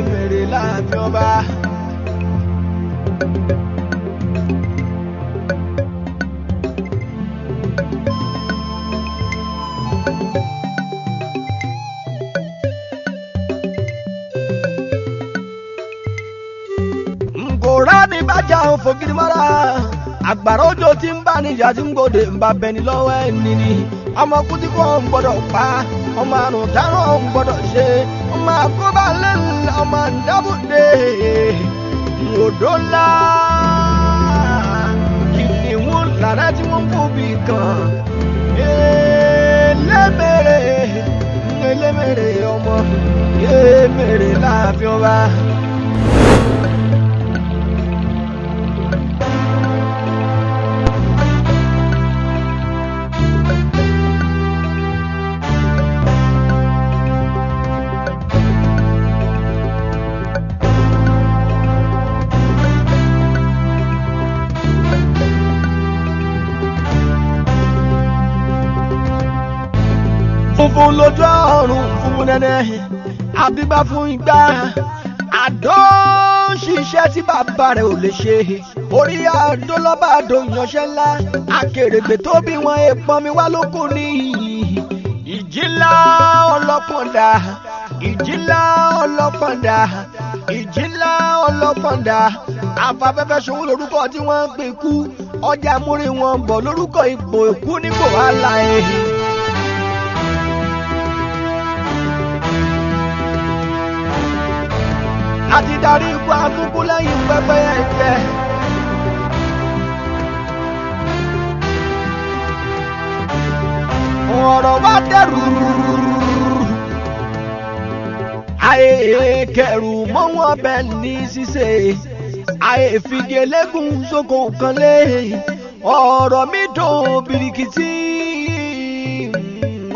Mèrè láàfin ọba. Nkòrá ní bàjá òfògiri mọ́ra àgbàrá òjò tí ń bá níjà tí ń gbòde ń bá bẹni lọ́wọ́ ẹni ni ọmọ kú tí kò ń gbọ́dọ̀ pa ọmọ àrùn dáràn ń gbọ́dọ̀ ṣe ọmọ àkóbá lẹ́nu ọmọ àdábòde odò ńlá kìnìún lára tí wọ́n ń bò bí kan elémèrè elémèrè ọmọ elémèrè láàfin ọba. Funfun lójú ọ̀run funfun nẹ́nẹ́ àbígbá fún igbá àdó ń ṣiṣẹ́ tí bàbá rẹ̀ ò lè ṣe orí àdó lọ́ba àdó yanṣẹ́ ńlá akèrègbè tó bí wọn èèpọn mi wá lóko ní ìjìlá ọlọ́pọ̀ndà ìjìlá ọlọ́pọ̀ndà ìjìlá ọlọ́pọ̀ndà afáfẹ́fẹ́ ṣòwò lórúkọ tí wọ́n ń pè kú ọjà múrí wọn bọ̀ lórúkọ ipò ìkú nípò aláì. Àti darí ikú akúkú lẹ́yìn pẹ́pẹ́ ẹ̀jẹ̀. Ọ̀rọ̀ wa dẹrù. Àyè kẹrù mọ́ wọn bẹ́ẹ̀ ní ṣíṣe. Àyè fìgè lẹ́gùn sóko kan lé. Ọ̀rọ̀ mi dùn bìrìkìtì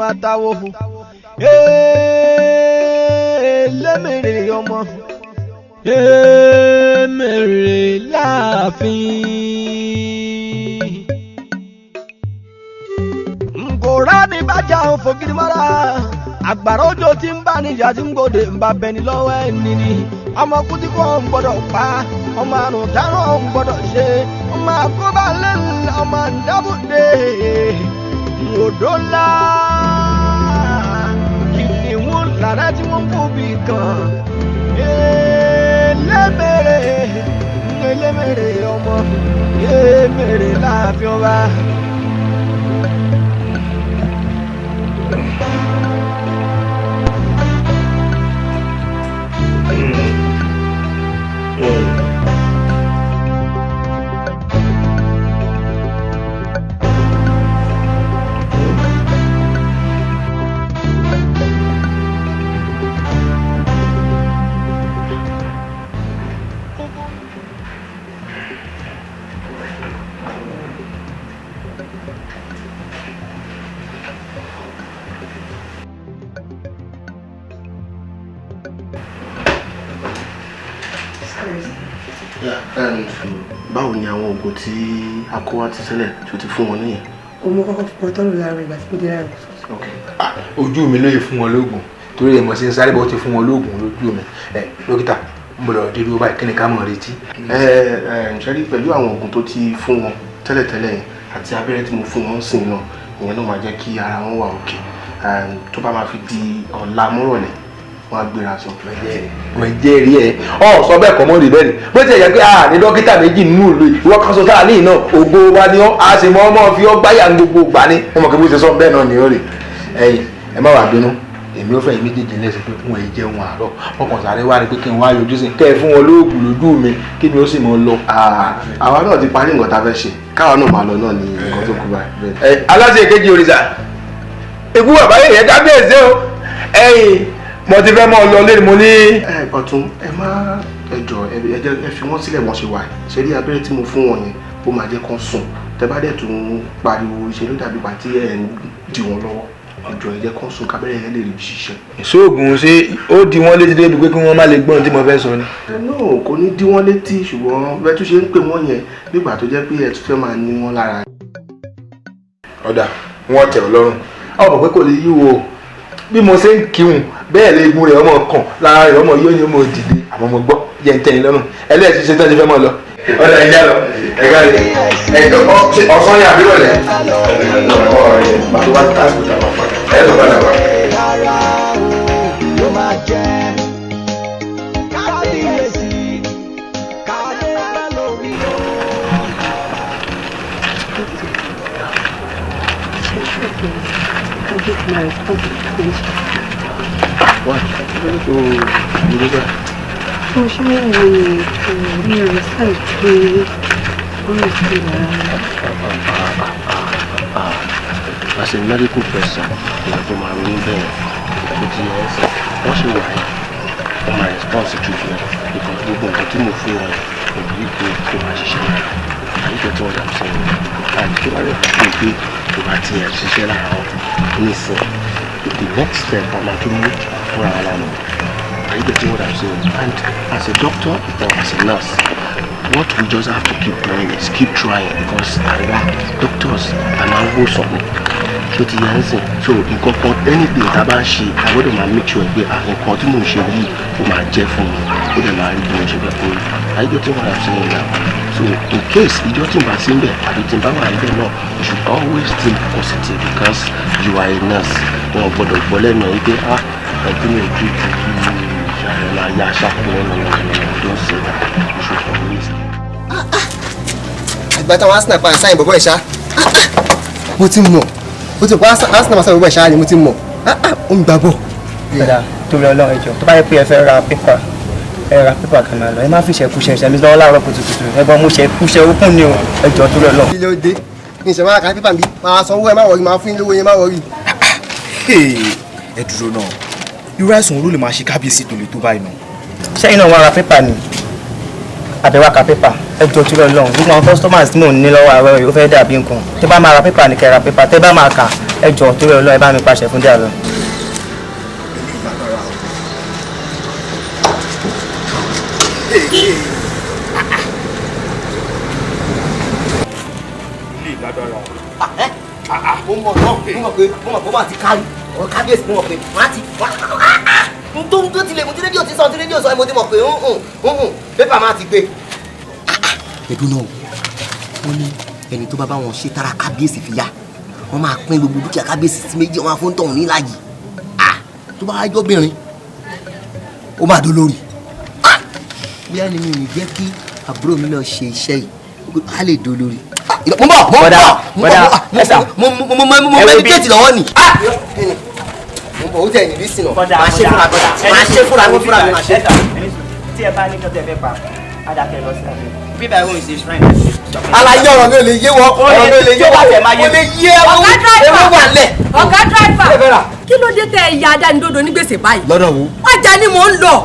àtàwọ̀. Elémèrè ọmọ. Èmèrè láàfin. Nkòrá ní bàjá òfògiri mọ́ra àgbàrá òjò tí ń bá níjà tí ń gbòde ń bá bẹni lọ́wọ́ ẹni ni ọmọ kú tí kò ń gbọ́dọ̀ pa ọmọ àrùn dáràn ń gbọ́dọ̀ ṣe ọmọ àkóbá lẹ́nu ọmọ àdábòde odò ńlá kìnìún lára tí wọ́n ń bò bí kan elémèrè elémèrè ọmọ elémèrè láàfin ọba. Báwo ni àwọn oògùn tí a kó wá ti sílẹ̀ tó ti fún wọn nìyẹn? Òun kọ́kọ́ fún ọtọ́ lò láàrin ìgbà tí mo dé láàrin kùtùkùtù. Ojú mi ló yẹ fún wọn lóògùn torí ẹ̀ mọ̀ sí ń sáré bọ́ ti fún wọn lóògùn lójú mi. Ẹ dókítà, ń bọ̀ lọ́rọ̀ dé dúró báyìí, kí ni ká mọ̀ retí? Ẹ ẹ ṣe rí pẹ̀lú àwọn oògùn tó ti fún wọn tẹ́lẹ̀tẹ́lẹ̀ yẹn àti abẹ́rẹ́ tí mo fún wọn sìn náà, ìyẹn náà máa jẹ́ kí ara wọn wà òkè. Tó bá máa fi di ọ̀la mọ́rọ̀lẹ́, wọ́n á gbéra sọ. Wọ́n jẹ́ rí ẹ ọ sọ bẹ́ẹ̀ kọ́ mọ́ rí bẹ́ẹ̀ ni bó ti yẹ pé a ní dókítà méjì nínú ìlú yìí ìwọ kan sọ sáà ní iná ògo wa ni ọ́ a sì mọ́ ọmọ fi ọ́ gbáyà ní gbogbo ìgbà ni. Wọ́n mọ̀ kí bó ṣe sọ bẹ́ẹ̀ náà ni ó rè ẹ̀yin ẹ má wàá bínú èmi ò fẹ́ yín méjèèjì lẹ́sìn pé wọn èyí jẹun àárọ̀ wọn kàn sáré wá ni pé kí n wá yọjú sí kẹ́ ẹ fún wọn lóògùn lójú mi kí mi ó sì mọ lọ. Àwa náà ti parí nǹkan tá a fẹ́ ṣe káwa náà máa lọ náà ní nǹkan tó kú báyìí. Ẹ aláṣẹ ìkejì òrìṣà ikú bàbá yẹn kábíyèsí o ẹ̀yin mo ti fẹ́ mọ́ ọ lọ lé mo ní. Ẹ ọ̀tún ẹ má ẹ jọ ẹ jẹ́ ẹ fi wọ́n sílẹ̀ wọ́n ṣe wà ṣe rí abẹ́rẹ́ tí mo fún wọn yẹn ó máa jẹ́ kán sùn tẹ bá dẹ̀ tún pariwo ṣe ló dàbí pàtí ẹ̀ ń dì wọ́n lọ́wọ́ ẹ jọ ẹ jẹ́ kán sùn kábẹ́rẹ́ yẹn lè rí bí ṣiṣẹ́. Ìṣóògùn ṣé ó di wọ́n létí débi pé kí wọ́n má lè gbọ́n tí mo fẹ́ sọ ni. Ẹ náà kò ní dí wọ́n létí ṣùgbọ́n bẹ́ẹ̀ tún ṣe ń pè wọ́n yẹn nígbà tó jẹ́ pé ẹ tún fẹ́ máa ní wọ́n lára. Ọ̀dà wọn tẹ̀ ọ́ lọ́rùn ọ mọ̀ pé kò lè yíwo Bí mo ṣe ń kíhun bẹ́ẹ̀ lè gun rẹ̀ ọmọ kan lára rẹ̀ ọmọ yóò ní ọmọ dìde, àmọ́ mo gbọ́ jẹ́ ń tẹ́yìn lọ́rùn ẹlẹ́ẹ̀tì ṣe tán ti fẹ́ mọ́ lọ. Ọ̀dà ìjà lọ ẹ̀ka rẹ̀ ọ̀sán ni àbí rọ̀lẹ́ ọ̀rẹ́ bàtú wá tásìkò tàbá padà ẹ̀ lọ́ padà wá. Rárá o, ló máa jẹ́ kábíyèsí kádé pẹ́ lórí o. Kábíyèsí máa respond to the patient. Why? So, you do that? Mo ṣe ń wo mi ò respect pé ó respect rárá. As a medical person, ìyàtọ̀ máa ronú bẹ́ẹ̀ kò tí ẹ ṣe wọ́n ṣe wà yẹn, wọ́n máa response to treatment because gbogbo nǹkan tí mo fún wọn yẹn, mo believe pé kó máa ṣiṣẹ́ lára. Are you getting what I'm saying? And tó bá rẹ̀ fún pé kò bá tiẹ̀ ṣiṣẹ́ lára wọn nísìn, the next step a máa tún mú fúnra wa lánàá. Are you getting what I'm saying? And as a doctor or as a nurse, what we just have to keep doing is keep trying, because àwa doctors a máa ń wòsàn ni. Ṣó ti yẹ ń sìn? So nǹkan kan, anything tá a bá ń ṣe, a gbọ́dọ̀ máa make sure pé nǹkan tí mò ń ṣe yìí, ó máa jẹ́ fún mi, ó dẹ̀ máa rí bí mo ṣe fẹ́ kó rí. Are you getting what I'm saying now? So in case ìjọ tí n bá sí ń bẹ̀ àbí tí n bá wà níbẹ̀ náà, you should always think positive because you are a nurse. Wọn ò gbọ́dọ̀ gbọ́ lẹ́nu ẹ̀ pé ah, ẹbí mi ò treat yìí, ìyá rẹ̀ máa yá aṣá. No, no, no, no, no, don't say that. You should always. Àgbà táwọn Arsenal padà sáyìn bọ̀bọ̀ ìṣá, mo ti mọ̀, mo ti mọ̀ pé Arsenal máa sáyìn bọ̀bọ̀ ìṣá ni, mo ti mọ̀. Ó ń gbà bọ̀. Padà torí Ọlọ́run, ẹjọ́, tó bá yẹ pé ẹ fẹ́ ra pépà, ẹ ra pépà kan máa lọ. Ẹ má fi ṣẹkúṣẹ ṣẹmi lọ́wọ́ láàárọ̀ kùtùkùtù. Ẹ bọ́ mo ṣẹkúṣẹ okùn ni o. Ẹjọ́, torí Ọlọ́run. Kí ló dé ní ìṣẹ̀ máa ka pépà mi, máa sanwó ẹ, má worry, máa fún yín lówó yẹn, má worry. Ẹ dúró náà, irú àìsàn wo ló lè máa ṣe kábíyèsí tó lè tó báyìí náà? Sẹ́yìn náà wọ́n ra pépà ni àbẹ̀wá ka pépà? Ẹjọ́, torí Ọlọ́run, gbogbo àwọn customers tí mò ń ní lọ́wọ́ àárọ̀ yìí, ó fẹ́ dàbí nǹkan. Tẹ́ bá máa ra pépà ni kẹ́ ra pépà, tẹ́ bá máa kà, ẹjọ́, torí Ọlọ́run, ẹ bá mi pàṣẹ fún díà lọ. Mo mọ̀ náà, mo mọ̀ pé wọ́n ti kárí ọ̀rọ̀ kábíyèsí, mo mọ̀ pé wọ́n á ti n tó ti lè mú tí rédíò ti sọ, tí rédíò sọ, mo ti mọ̀ pé ń pépà máa ti gbé. Ẹ̀dùn náà, wọ́n ní ẹni tó bá bá wọn ṣe tára kábíyèsí fi yá, wọ́n máa pín gbogbo dúkìá kábíyèsí sí méjì, wọ́n máa fún tọ̀hún níláàjì. Tó bá wájú obìnrin, ó máa dolórí. Bóyá ni mi ò ní jẹ́ kí àbúrò mi náà ṣe iṣẹ́ yìí, á lè dolórí. Mo bọ̀, mo bọ̀, mo bọ̀, mo mo mo mo meditate lọ́wọ́ ni. Mo bọ̀, ó tẹ̀ ní rísìn náà, máa ṣe fúnra mi, máa ṣe fúnra mi, fúnra mi máa ṣe. Tí ẹ bá ní kí ọtẹ fẹ́ pa adakẹ lọ sí àbẹ bíbá ìwọ̀n ìṣe shrine. Àlàyé ọ̀rọ̀ mi ò lè yé wọn, ọ̀rọ̀ mi ò lè yé wọn, ò lè yé Ọ̀gá driver. Ewu wà lẹ̀. Ọ̀gá driver, kí ló dé tẹ ẹ ya adánidodo ní gbèsè báyìí? Lọ́dọ̀ wo? Ọjà ni mò ń lọ.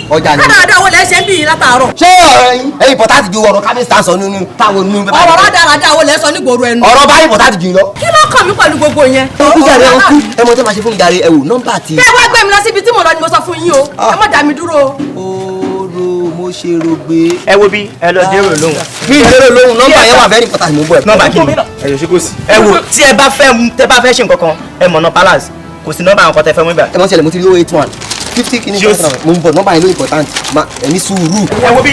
Ọjà ni. Kádàádà wo lẹ ṣe ń bì yín látàárọ̀? Ṣé ọ̀rọ̀ yín ẹ̀yin important ju ọ̀rọ̀ kábíyèsí tá à ń sọ nínú táwọn nínú bẹ́ẹ̀? Ọ̀rọ̀ rádaràda wo lẹ sọ nígboro ẹnu? Ọ̀rọ̀ bá important jù lọ. Kí ló kàn mí pẹ̀lú gbogbo yẹn? Ẹ kú jàre, ẹ kú, ẹ mọ tẹ́ máa ṣe fún mi jàre. Ẹ wò nọ́mbà tí. Kẹ́ ẹ wá gbé mi lọ síbi tí mo lọ ni mo sọ fún yín o. Ẹ má dá mi dúró o. Ooro mo ṣe rògbé. Ẹ wo bí ẹ lọ dérò lóhùn. Mi ì dérò lóhùn, nọ́mbà yẹn wà very important, mo bọ̀ ẹ̀. Nọ́mbà kí ni? Ẹ yọ, ṣé kò sí? Ẹ wo, tí ẹ bá fẹ́, tẹ bá fẹ́ ṣe nǹkan kan, ẹ mọ̀nà palace, kò sí nọ́mbà àwọn kan tẹ fẹ́ mú ibà. Ẹ mọ̀ ṣẹlẹ̀, mo ti rí 081 50 kìíní kan, mo ń bọ̀, nọ́mbà yẹn ló important, ma ẹ ní sùúrù. Ẹ wo bí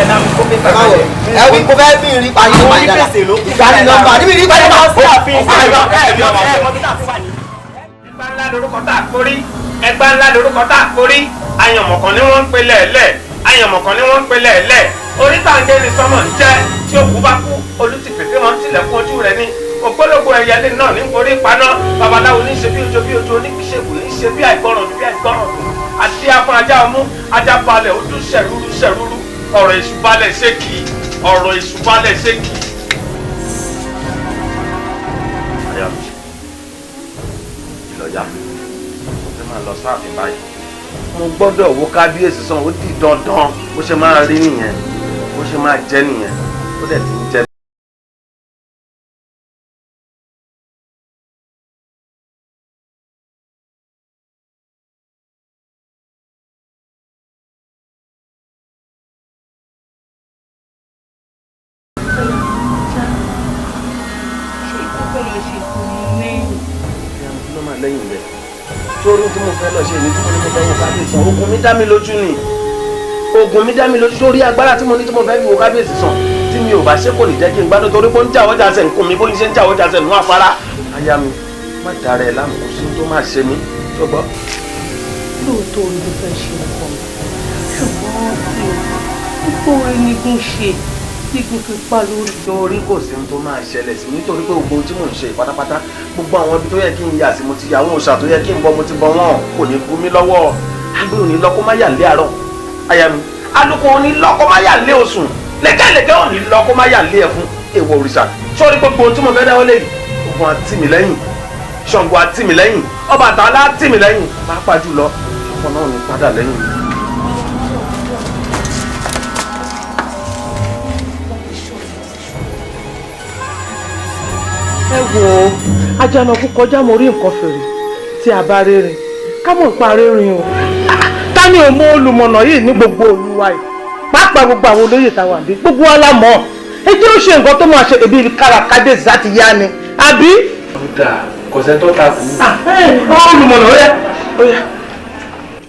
ẹ bá mi kó pépà. Ẹ wí kó fẹ́ bí rí parí nọ́mbà yẹn dáadáa, ìgbà ní nọ́mbà níbi rí parí nọ́mbà. Ẹgbà ńlá lorúkọ tá a forí, ẹgbà ńlá lorúkọ tá a forí. Àyànmọ̀kàn ni wọ́n ń pe lẹ́ẹ̀lẹ́, àyànmọ̀kàn ni wọ́n ń pe lẹ́ẹ̀lẹ́. Orí tàǹgé ni sọmọ ń jẹ́. Tí òkú bá kú, olùtìpèsè wọn tilẹ̀kùn ojú rẹ̀ ni. Ògbólógbò ẹyẹlé náà ní forí paná. Babaláwo ní ṣe bí ojú bí ojú, oníṣègùn ní ṣe bí àìgbọràn bí àìgbọràn. Àti afọ ajá ọmú ajá balẹ̀, ojú ṣẹ̀rúrú ṣẹ̀rúrú. Ọ̀rọ̀ èṣù balẹ̀ ṣé kì í, ọ̀rọ̀ èṣù balẹ̀ ṣé kì í. Àyà mi ìlọ́yà, mo fẹ́ máa lọ sáàfin báyìí. Mo gbọ́dọ̀ wo kábíyèsí sàn, ó di dandan. Bó ṣe máa rí nìyẹn, bó ṣe máa jẹ́ nìyẹn, ó dẹ̀ ti ń jẹ́. Ṣé ìkókó lọ ṣe fún mi ní? Ló máa lẹ́yìn rẹ̀. Sórí tí mo fẹ́ lọ ṣe èmi tí mo ní mo fẹ́ wo kábíyèsí sàn, ogun mi dá mi lójú ni. Ogun mi dá mi lójú sórí agbára tí mo ní tí mo fẹ́ fi wo kábíyèsí sàn. Tí mi ò bá ṣe kò ní jẹ́ kí n gbádùn torí pé ó ń jà ọjà sẹ̀ ń kún mi bó ń ṣe ń jà ọjà sẹ̀ nú afárá. Aya mi, má dára ẹ láàmú, kò sí tó máa ṣe mí. Ṣùgbọ́n. Lóòótọ́ orí ló fẹ́ ṣe ọkọ mi, ṣùgbọ́n púpọ̀ orí nígun ṣe nígun fi pa lórí. Torí kò sí ohun tó máa ṣẹlẹ̀ sí mi nítorí pé gbogbo ohun tí mò ń ṣe pátápátá, gbogbo àwọn ibi tó yẹ kí n yà sí mo ti yà, àwọn òòṣà tó yẹ kí n bọ mo ti bọ wọ́n, kò ní bú mi lọ́wọ́. Gbé òní lọ kó má yà lé àárọ̀. Aya mi, alùpùpù òní lọ kó má yà lé osùn. Lẹ́kẹ̀lẹ́kẹ̀ òní lọ kó má yà lé ẹ̀fún. Èèwọ̀ òrìṣà. Sórí gbogbo ohun tí mo fẹ́ dáwọ́ lé yìí, Ògún á tì mí lẹ́yìn, Ṣàngó á tì mí lẹ́yìn, Ọbàtálá á tì mí lẹ́yìn, pàápàá jùlọ ọkọ náà ní padà lẹ́yìn mi. Ẹ wo Àjànàkú kọjá mo rí nǹkan fèrè tí a bá rere ká mọ̀ pa rere o. Ta ni ò mọ olùmọ̀nà yìí ní gbogbo olúwa yìí, pàápàá gbogbo àwọn olóyè táwọn àbí gbogbo wa la mọ̀. Ẹ jẹ́ ó ṣe nǹkan tó máa ṣe ebi kára kábíyèsí láti yá ni àbí. Ó dáa, kò sẹ́ni tó ta kú. Olùmọ̀nà ó yá ó yá.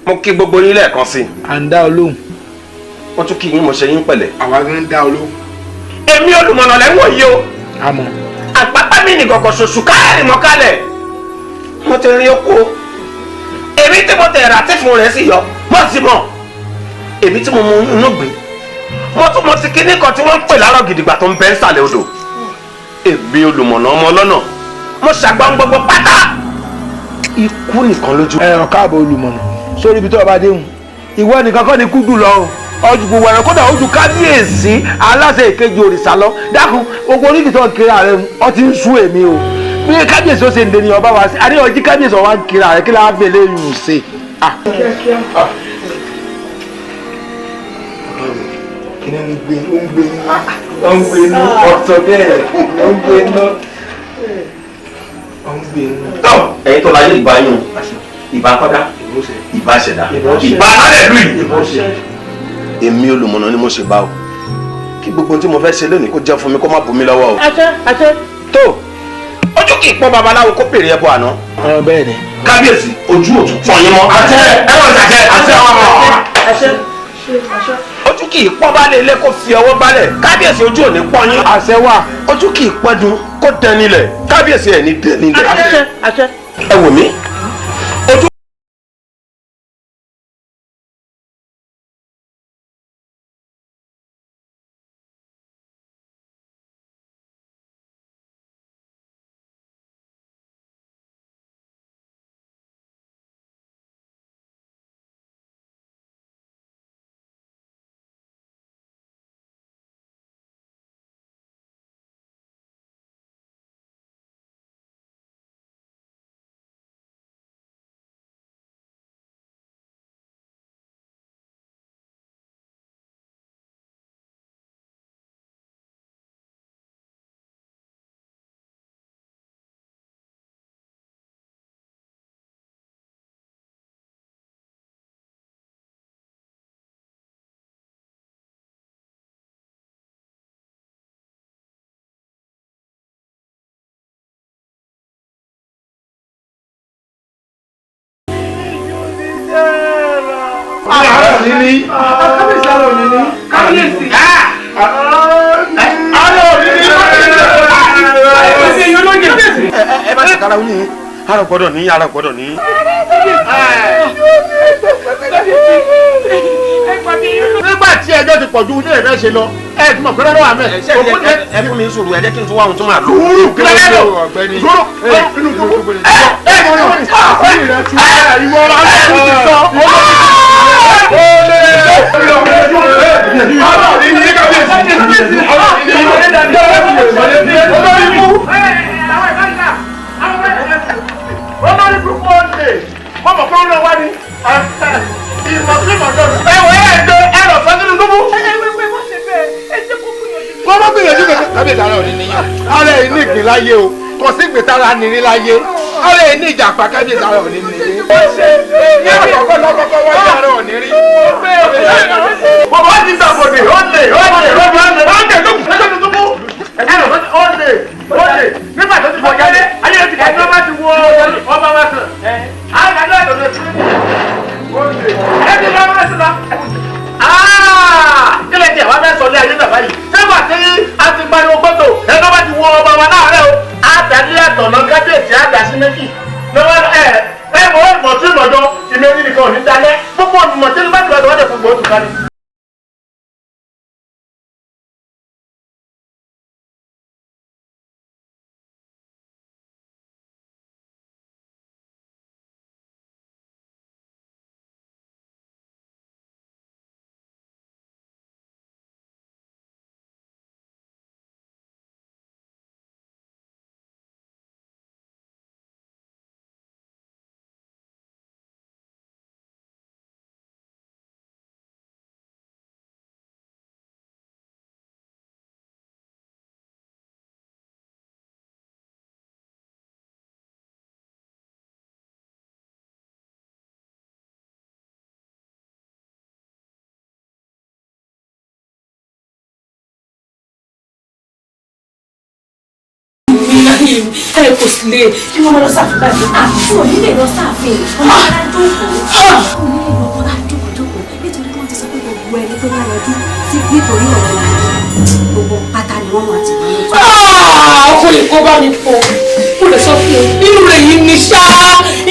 Mo kí gbogbo yín lẹ́ẹ̀kan sí i. À ń dá ọ lóhùn. Wọ́n tún kí yín, mo ṣe yín pẹ̀lẹ́. Àwa gan ń dá ọ lóhùn. Èmi olùmọ̀nà lẹ́wọ̀n yìí o. Àmọ́. Àpápá mi nìkọ̀kọ̀ ṣoṣù káàrin mọ́ kalẹ̀. Mo ti rin oko. Èmi tí mo tẹ̀ rà tí fún rẹ̀ sì yọ, mo sì mọ̀. Èmi tí mo mu inú gbìn. Mo tún mo ti kíní kan tí wọ́n ń pè lárọ̀ gidigba tó ń bẹ nsàlẹ̀ odò. Èmi olùmọ̀nà ọmọ ọlọ́nà. Mo ṣàgbọ́n gbogbo pátá. Ikú nìkan lójú. Ẹ ọ̀ káàbọ̀ olùmọ̀nà. Sórí ibi tó ọba déhùn ìwọ nìkan kọ́ ni kúdù lọ o, ọjọ́ gbogbo ẹ̀rọ kódà ojú kábíyèsí aláṣẹ ìkejì òrìṣà lọ. Dákun, gbogbo oníkì tó ń kiri ààrẹ ọ ti ń sú èmi o. Bí kábíyèsí ó ṣe ń deni ọba wa sí àní ọjí kábíyèsí ọba ń kiri ààrẹ kí láá fi eléyìí ṣe. Kí ni ń gbé ó ń gbé ó ń gbé inú ọ̀tọ̀ bẹ́ẹ̀ ó ń gbé inú ó ń gbé inú. Tó ẹ̀yin tó láyé ìgbà yín ìbá kọ́dá ìbá ṣẹ̀dá ìbá alẹ́ lù yìí. Èmi olùmọ̀nà ni mo ṣe bá o, kí gbogbo ohun tí mo fẹ́ ṣe lónìí kó jẹ́ fún mi kó má bù mí lọ́wọ́ o. Àṣẹ àṣẹ. Tó ojú kì í pọ́n babaláwo kó pèrè ẹbọ àná. Bẹ́ẹ̀ ni. Kábíyèsí ojú òtún pọ́n yín mọ́. Àṣẹ ẹ wọ́n ṣàṣẹ àṣẹ àṣẹ. Ojú kì í pọ́n balẹ̀ ilé kó fi ọwọ́ balẹ̀. Kábíyèsí ojú ò ní pọ́n yín. Àṣẹ wà. Ojú kì í pọ́n dun kó dẹnilẹ̀. Kábíyèsí ẹ̀ ní dẹnilẹ̀. Àṣẹ àṣẹ. Ẹ wò mí. Ojú. Kábíyèsí ara òní ní. Kábíyèsí. Ara òní ní. Kábíyèsí èyí olóyè. Ẹ má ṣe kára ó ní. Ara gbọ́dọ̀ ní, ara gbọ́dọ̀ ní. Nígbà tí ẹjọ́ ti pọ̀ ju ní ẹ̀fẹ́ ṣe lọ, ẹ ti mọ̀ pé lọ́wọ́ àmẹ́. Ẹ fún mi sùúrù, ẹ jẹ́ kí n tún wá ohun tó máa lò. Sùúrù kí ló dé lò? Sùúrù inú túbú. Ẹ ìwọ ọ̀rọ̀ alẹ́ ti sọ. Olórí burúkú ọ̀lẹ̀ mọ̀mọ́ pé ó lọ wá ní ìmọ̀símọ̀ dọ̀rọ̀. Ẹ wọ ẹ gbé ẹ lọ sọ sínú túbú. Wọ́n bá gbìyànjú kankan. Kábíyèsí ara òní nìyẹn. Ara ẹ̀ ní ìgbín láyé o, kò sí ìgbín tára nìrí láyé. Ara ẹ̀ ní ìjàpá kábíyèsí ara òní nìyẹn. Ó ṣe ní àkọ́kọ́ lọ́kọ́kọ́ wáyé ara òní rí. Bàbá ti sàbòdè, ó lè, ó lè, ó lè, ó lè, ló kù ó lè, ó lè. Nígbà tó ti fọ̀ jáde, ayé ti kẹ́ ẹni wọ́n bá ti wo ọba wa sàn. Àwọn àjọ balẹ̀. Ẹ kò sì lè kí wọ́n lọ sáàfin báyìí. Àti òní lè lọ sáàfin, ọmọ ara jókòó. Òní lè lọ ọba jókòó jókòó nítorí wọ́n ti sọ pé gbogbo ẹni tó bá yọjú sí nítorí ọ̀rọ̀ wa gbogbo pátá ni wọ́n máa ti bá wọn. Ọkọ lè kó bá mi pọ̀, mo lè sọ fún un, inú rẹ̀ yìí ni ṣá,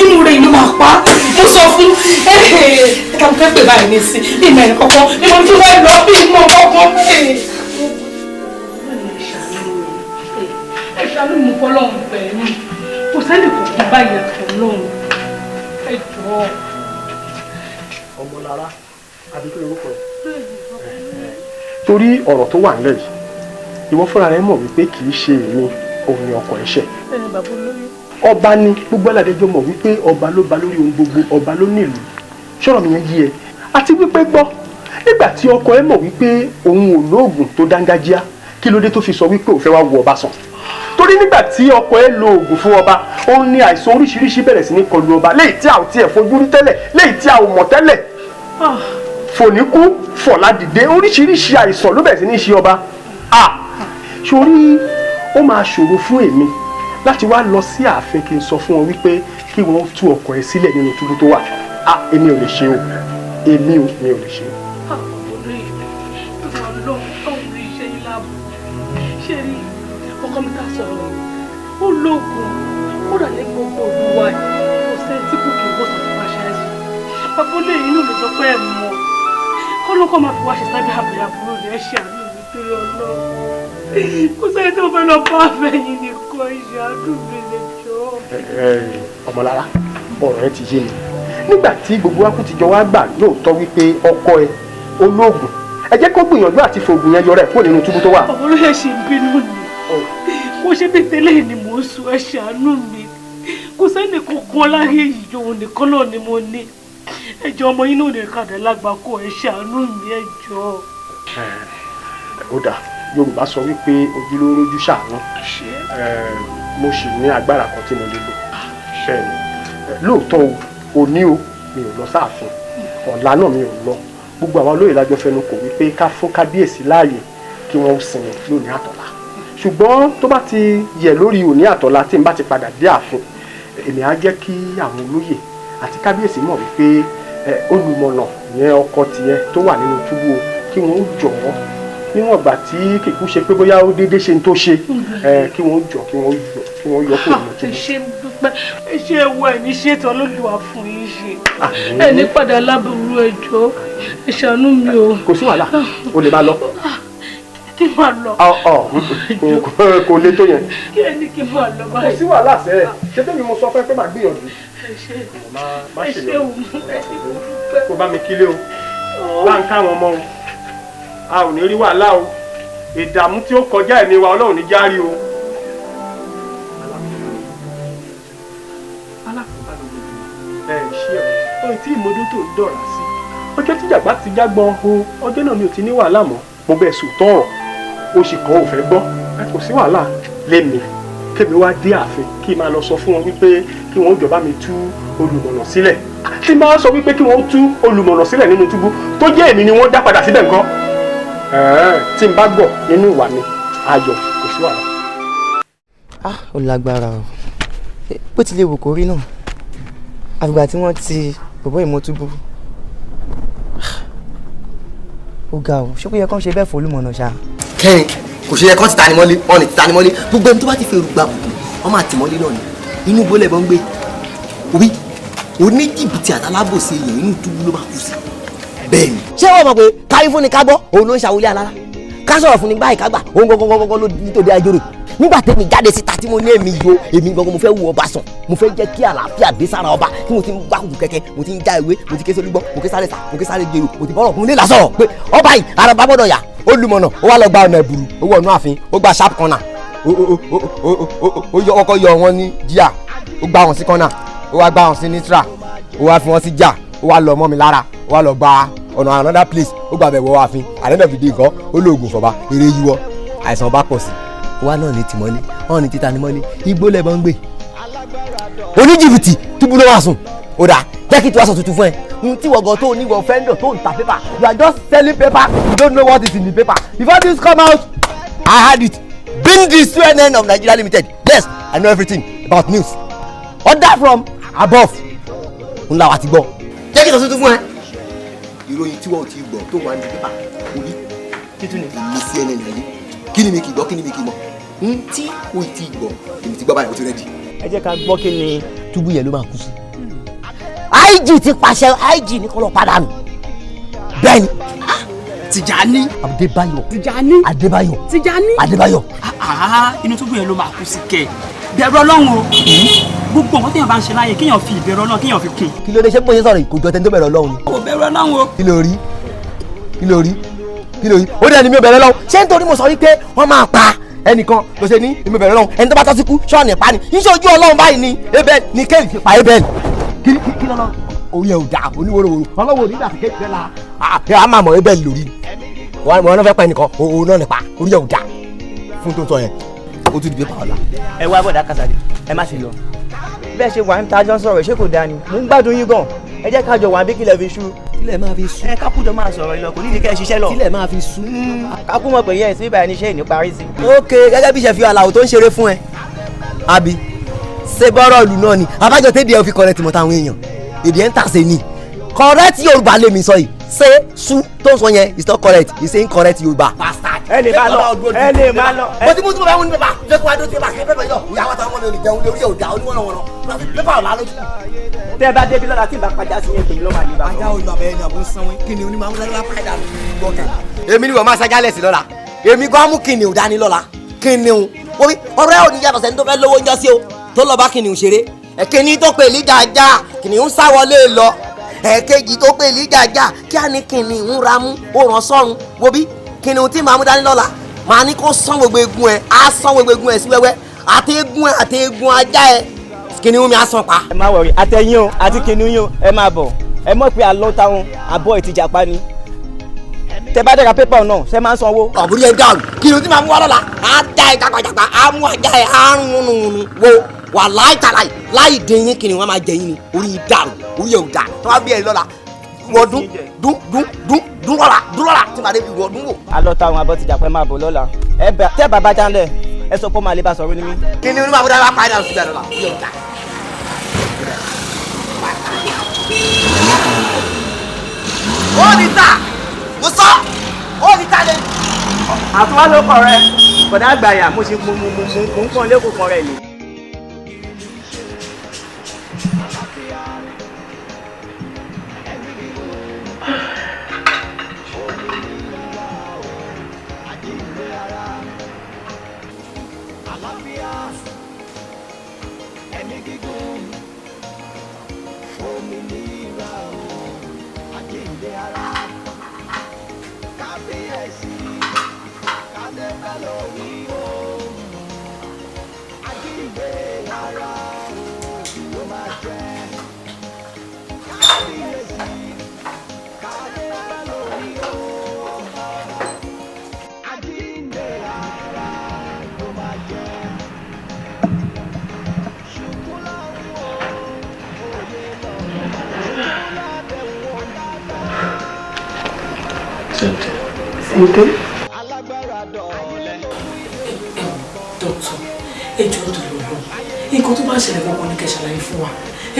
inú rẹ̀ yìí ló máa pa. Mo sọ fún ẹ̀ka mo fẹ́ pè báyìí ní sí ìmọ̀ ẹ̀ kọ̀ọ̀kan ni mo tún fẹ́ lọ bí ìmọ̀ kọ̀ọ̀kan. Ẹ ṣàánú mi fọlọ́run bẹ̀ mí, kò sẹ́ni kọ̀ọ̀kan báyìí àtọ̀lọ́run, ẹ jọ̀ọ́. Ọmọlára àbí kí lorúkọ ẹ. Torí ọ̀rọ̀ tó wà nílẹ̀ yìí, ìwọ fúnra rẹ mọ̀ wípé kì í ṣe èmi òun ni ọkọ ẹ ṣẹ̀. Ọba ni gbogbo aládẹjọ mọ̀ wípé ọba ló ba lórí ohun gbogbo, ọba ló nílùú. Ṣọ́rọ̀ mi yẹn yí ẹ. Àti wípé gbọ́, nígbà tí ọkọ ẹ mọ̀ wípé òun ò lóògùn tó dángájíá, kí ló dé tó fi sọ wípé òun fẹ́ wá wo ọba sàn? Torí nígbà tí ọkọ ẹ lo oògùn fún ọba, ó ní àìsàn oríṣiríṣi bẹ̀rẹ̀ sí ní kọlù ọba, léyìí tí a ò tiẹ̀ fojú rí tẹ́lẹ̀, léyìí tí a ò mọ̀ tẹ́lẹ̀. Fòníkú fọ̀ládìde, oríṣiríṣi àìsàn ló bẹ̀rẹ̀ sí ní ṣe ọba. Sórí ó máa ṣòro fún èmi láti wá lọ sí ààfin kí n sọ fún wọn wípé kí wọ́n tú ọkọ ẹ sílẹ̀ nínú túbú tó wà. Èmi ò lè ṣe o, èmi ò mi ò lè ṣe. Ọkọ mi ta sọ̀rọ̀ ó lóògùn ó rà ní gbogbo olúwa ẹ̀ kò sẹ́ni tí kò kì í wọ́sàn tó bá ṣàìsàn. Bàbá olóyè inú mi sọ pé ẹ̀ mọ̀ kọ́ ló kọ́ máa fi wá ṣe sábẹ́ àbúrò àbúrò rẹ̀ ṣe àánú mi torí Ọlọ́run. Kò sẹ́ni tí mo fẹ́ lọ bá àfẹ́yìn nìkan, ìṣàánú mi lè jọ. Ọmọlára, ọ̀rọ̀ ẹ ti yé mi. Nígbà tí gbogbo wa kú ti jọ wá gbà lóòótọ́ wípé ọkọ ẹ olóògùn, ẹ jẹ́ kó gbìyànjú àti fòògùn yẹn yọrẹ kúrò nínú túbú tó wà. Bàbá olóyè ṣe ń bínú ni, kò ṣe bí tẹ́lẹ̀ ni mò ń sọ, ẹ ṣàánú mi. Kò sẹ́ni kankan láyé yìí, òun nìkan náà ni mo ní. Ẹ jọ̀ọ́, ọmọ yín náà lè kàdé lágbàkọ, ẹ ṣàánú mi, ẹ jọ̀ọ́. Ó dáa, Yorùbá sọ wípé ojú ló rójú ṣàánú. Mo sì ní agbára kan tí mo lè lò. Bẹ́ẹ̀ni, lóòótọ́ o, òní o mi ò lọ sáàfin, ọ̀la náà mi ò lọ. Gbogbo àwọn olóyè lájọ fẹnu kò wípé ká fún kábíyèsí láàyè kí wọ́n sinmi lónìí àtọ̀la. Ṣùgbọ́n tó bá ti yẹ lórí òní àtọ̀la tí n bá ti padà dé ààfin, èmi á jẹ́ kí àwọn olóyè àti kábíyèsí mọ̀ wípé olùmọ̀nà yẹn ọkọ tiẹ̀ tó wà nínú túbú o, kí wọ́n jọ̀ọ́ níwọ̀n ìgbà tí kìkú ṣe pé bóyá ó déédéé ṣe ń tó ṣe, kí wọ́n jọ kí wọ́n yọ kí wọ́n yọ kúrò nínú túbú. Ẹ ṣé dúpẹ́, ẹ ṣé ewu ẹ̀ ní ṣètò Olódùwà fún yín ṣe, ẹ ní padà lábúrú, ẹ jọ̀ọ́ ẹ ṣàánú mi o. Kò sí wàhálà, o lè máa lọ. Kí n máa lọ. Kò lè tó yẹn. Kí ẹ ní kí n máa lọ báyìí. Kò sí wàhálà sẹ́ẹ̀, ṣé tẹ́mi mo sọ fẹ́ pé màá gbìyànjú. Ẹ ṣé, má ẹ ṣe ṣé yọ. o, ẹ ṣé dúpẹ́. Kó bá mi kílé o, bá ń káwọn ọmọ o, a ò ní rí wàhálà o, ìdààmú tí ó kọjá ẹ̀mí wa Ọlọ́run ní járí o. Alákòóbá ló lójú ẹ ṣí ẹ ohun tí ìmọdé tó ń dọ̀rà sí. Ọjọ́ tí jàgbá ti jágbọ́n o, ọjọ́ náà mi ò ti ní wàhálà mọ́. Mo bẹ́ẹ̀ sùn tọ̀rọ̀, o sì kọ́ ò fẹ́ gbọ́. Kò sí wàhálà lémi kémi wá dé ààfin kí n máa lọ sọ fún wọn wípé kí wọ́n jọba mi tú olùmọ̀nà sílẹ̀. Tí n bá sọ wípé kí wọ́n tú olùmọ̀nà sílẹ̀ nínú túbú tó jẹ́ èmi ni wọ́n dá padà síbẹ̀ ńkọ́? Tí n bá gbọ̀ nínú ìwà mi, ayọ̀ kò sí wàhálà. Ó lágbára o, bó ti lè wù kó rí náà, àfìgbà tí wọ́n ti bọ̀bọ́ ìmọ̀túbú. Ó ga o, ṣé kó yẹ kán ṣe bẹ́ẹ̀ fọlúmọ̀nà ṣá. Kẹ́rin kò ṣe yẹ kán ti tanimọ́lé, wọn lè ti tanimọ́lé. Gbogbo ẹni tó bá ti fi èrògbà bùkún, wọn máa tì mọ́lé náà ni. Inú bólẹ̀ bọ́ ń gbé òbí oníjìbìtì àtàlábòsí èèyàn, inú túbú ló máa kú sí. Bẹ́ẹ̀ni. Ṣé wọ́n mọ̀ pé káyí fún ni ká gbọ́ òun ló ń ṣàwọlé alára, ká sọ̀rọ̀ fún ni báyìí ká gbà òun gangan ló nítorí ajóró. Nígbà tẹ́mi jáde síta tí mo ní èmi yo èmi gangan mo fẹ́ wo ọba sàn, mo fẹ́ jẹ́ kí àlàáfíà dé sára ọba, tí mo ti ń gbá kùkù kẹ̀kẹ́, mo ti ń já ewé, mo ti ké sólúgbọ́, mo ké sáré sà, mo ké sáré gbèrò, mo ti bọ́rọ̀ fún nílà sọ̀rọ̀ pé ọba yìí ara bá gbọ́dọ̀ yà. Olùmọ̀nà ó wá lọ gba ọ̀nà ẹ̀bùrú, ó wọ ọ̀nà ààfin, ó gba sharp corner, ó yọ ọkọ yọ wọn ní jíà, ó gbá wọn sí corner, ó wá gbá wọn sí nitra, ó wá fi wọn sí jà, ó wá lọ mọ́ mi lára, ó wá lọ gba ọ̀nà another place, ó gbà bẹ̀ wọ ààfin. At the end of the day nǹkan ó lo oògùn fọba, eré yíwọ́, àìsàn ọba pọ̀ sí i. Wa náà ní tìmọ́lé, wọn ní títa ní mọ́lé, igbó lẹ́bọ̀ ń gbé oníjìbìtì túbú ló wà sùn. Ó dà jẹ́ kí tí wàá sọ tuntun fún ẹ n tí wọ̀gàn tó oníwọ̀ fẹ́ndọ̀ tó ń ta paper, you are just selling paper, you don't know what is in the paper. Before this come out, I had it being the CNN of Nigeria Limited. Yes, I know everything about news, order from above ńlá wa ti gbọ́. Jẹ́ kí n sọ tuntun fún ẹ, ìròyìn tí wọ́n ti gbọ́ tó wà ní paper orí títún ní èmi CNN ayé. Kí ni mi kì í gbọ́, kí ni mi kì í mọ̀ n tí o ti gbọ́, èmi ti gbọ́ báyìí, o ti rẹ́dì. Ẹ jẹ́ ká gbọ́ kí ni. Túbú yẹn ló máa kú sí. IG ti pàṣẹ, IG ní kó lọ padà nù. Bẹ́ẹ̀ ni. Tìjàní. Adébáyọ̀. Tìjàní. Adébáyọ̀. Tìjàní. Adébáyọ̀. Inú túbú yẹn ló máa kú sí kẹ. Bẹ̀rù Ọlọ́run o. Gbogbo nǹkan téèyàn bá ń ṣe láyé kéèyàn fi ìbẹ̀rù Ọlọ́run kéèyàn fi kún. Kí ló dé, ṣé bóyá sọ̀rọ̀ kò jọ tẹni tó bẹ̀rù Ọlọ́run ni. Kò bẹ̀rù Ọlọ́run o. Kí ló rí? Kí ló rí? Kí ló rí? Ó dẹ̀ ni mi ò bẹ̀rù Ọlọ́run. Ṣé nítorí mo sọ wípé wọ́n máa pa ẹnìkan ló ṣe ní èmi bẹ̀rù Ọlọ́run? Ẹni tó bá tọ́ sí kú ṣọ́ọ̀nì pa ni. Iṣẹ́ ojú Ọlọ́run báyìí ni Abel ni Kéènì fi pa Abel. Kí kí lọ́lọ́ orí ẹ̀ ò dà oníwòròwòrò ọlọ́wọ́ onígbà tí Kéènì fẹ́ la a máa mọ̀ Abel lórí. Wọ́n fẹ́ pa ẹnìkan òun náà nípa orí ẹ̀ ò dà fún tó ń sọ yẹn. Ó tún di pépà ọ̀la. Ẹ wá bọ̀dá Kásálí, ẹ má ṣe lọ. Bẹ́ẹ̀ ṣe wà ń tajọ́ sọ̀rọ̀ ṣé kò dáa ni? Mò ń gbádùn yín gan. Ẹ jẹ́ ká jọ wà bí kílẹ̀ fi ṣú. Kílẹ̀ máa fi sú. Ẹ kákújọ máa sọ̀rọ̀ ìlọ kò nídìí kẹ́ ẹ ṣiṣẹ́ lọ. Kílẹ̀ máa fi sú. Kákú mọ̀ pé yẹ́ ẹ̀ sí ibà níṣẹ́ ìní parí sí. Ok, gẹ́gẹ́ bí ìṣẹ̀fi àlàó tó ń ṣeré fún ẹ. Àbí ṣé bọ́rọ̀ ìlú náà ni? Abájọ tẹ́dí ẹ fi correct mọ́ táwọn èèyàn. Èdè ẹ̀ ń tàṣe ni. Correct Yorùbá lèmi sọ yìí. Ṣé sú tó ń sọ yẹn is not correct, is incorrect Yorùbá. Bastard. Ẹ lè máa lọ, ẹ lè máa lọ. Mo ti mú tí mo bá mú ní pépà, jẹ́ kó wá dó tí pépà kí pépà yọ. Ìyàwó àtàwọn ọmọ mi ò lè jẹun lórí ọ̀dà oníwọ̀nàwọ̀nà. Pépà ọ̀la lójú. Tẹ́ ẹ bá débi lọ́la tí ìbá pàjá sí yẹn pèmí ló máa lè bá. Ajá olú abẹ́rẹ́ ni àbò ń sanwó. Kìnìún ni màá mú lọ́la pàdà gbọ́kẹ́. Èmi ni wọ́n máa ṣajálẹ̀ sí lọ́la. Èmi gan mú kìnìún dání lọ́la. Kìnìún. Wọ́n ọ̀rẹ́ ò ní yàtọ̀ sẹ́ni tó fẹ́ lówó ń jọ sí o. Tó lọ bá kìnìún ṣeré. Ẹ̀kíní tó pè ní jàjà, kìnìún sá wọlé lọ. Ẹ̀kejì tó pè ní jàjà, kí á ní kìnìún ra mú, ó ràn sọ́run. Wo bí kìnìún tí màá mú dání lọ́la, màá ní kó sán gbogbo egun ẹ̀, á sán gbogbo egun ẹ̀ sí wẹ́wẹ́. Àti egun ẹ̀ àti egun ajá ẹ̀, kìnìún mi á sàn pa. Ẹ má wọrí, àtẹ̀yìn o àti kìnìún yín o, ẹ máa bọ̀. Ẹ mọ̀ pé àlọ́ táwọn àbọ̀ ìtìjàpá ni. Tẹ bá dẹ́ra pépà náà, ṣe máa ń sanwó. Ọ̀bùrú yẹn dáhùn, kìnìún tí màá mú wá lọ́la, á dá ẹ jágbajàgba, á mú ajá ẹ, á rún rún wo wà láì tàláì láì dín yín kìnìún wọn máa jẹ yín ni. Orí yìí dàrú, orí yẹn ò dà. Tó bá bí ẹ lọ́la, wọ́n dún dún dún dún dún lọ́la dún lọ́la tí màá débi wọ́n dún wò. Àlọ́ táwọn àbọ̀ tìjàpá máa bọ̀ lọ́la. Tẹ́ bàbá jálẹ̀, ẹ sọ pé ó máa lè bá sọ̀rọ̀ ní mí. Kìnìún ní màá mú dára padà síbẹ̀ lọ́la, orí yẹn ò dà. Ó ní ta, mo sọ, ó ní ta lé. Àtúwá ló kọ rẹ, bọ̀dá àgbàyà, mo ṣe mo mo mo mo ń pọ́n lẹ́kọ̀ọ́ kan rẹ̀ ni. Sente. Doctor, ẹ jọ̀ọ́ tó lọ lọ. Nǹkan tó bá ń ṣẹlẹ̀ gbọ́ngàn ni kẹ́ ṣàlàyé fún wa.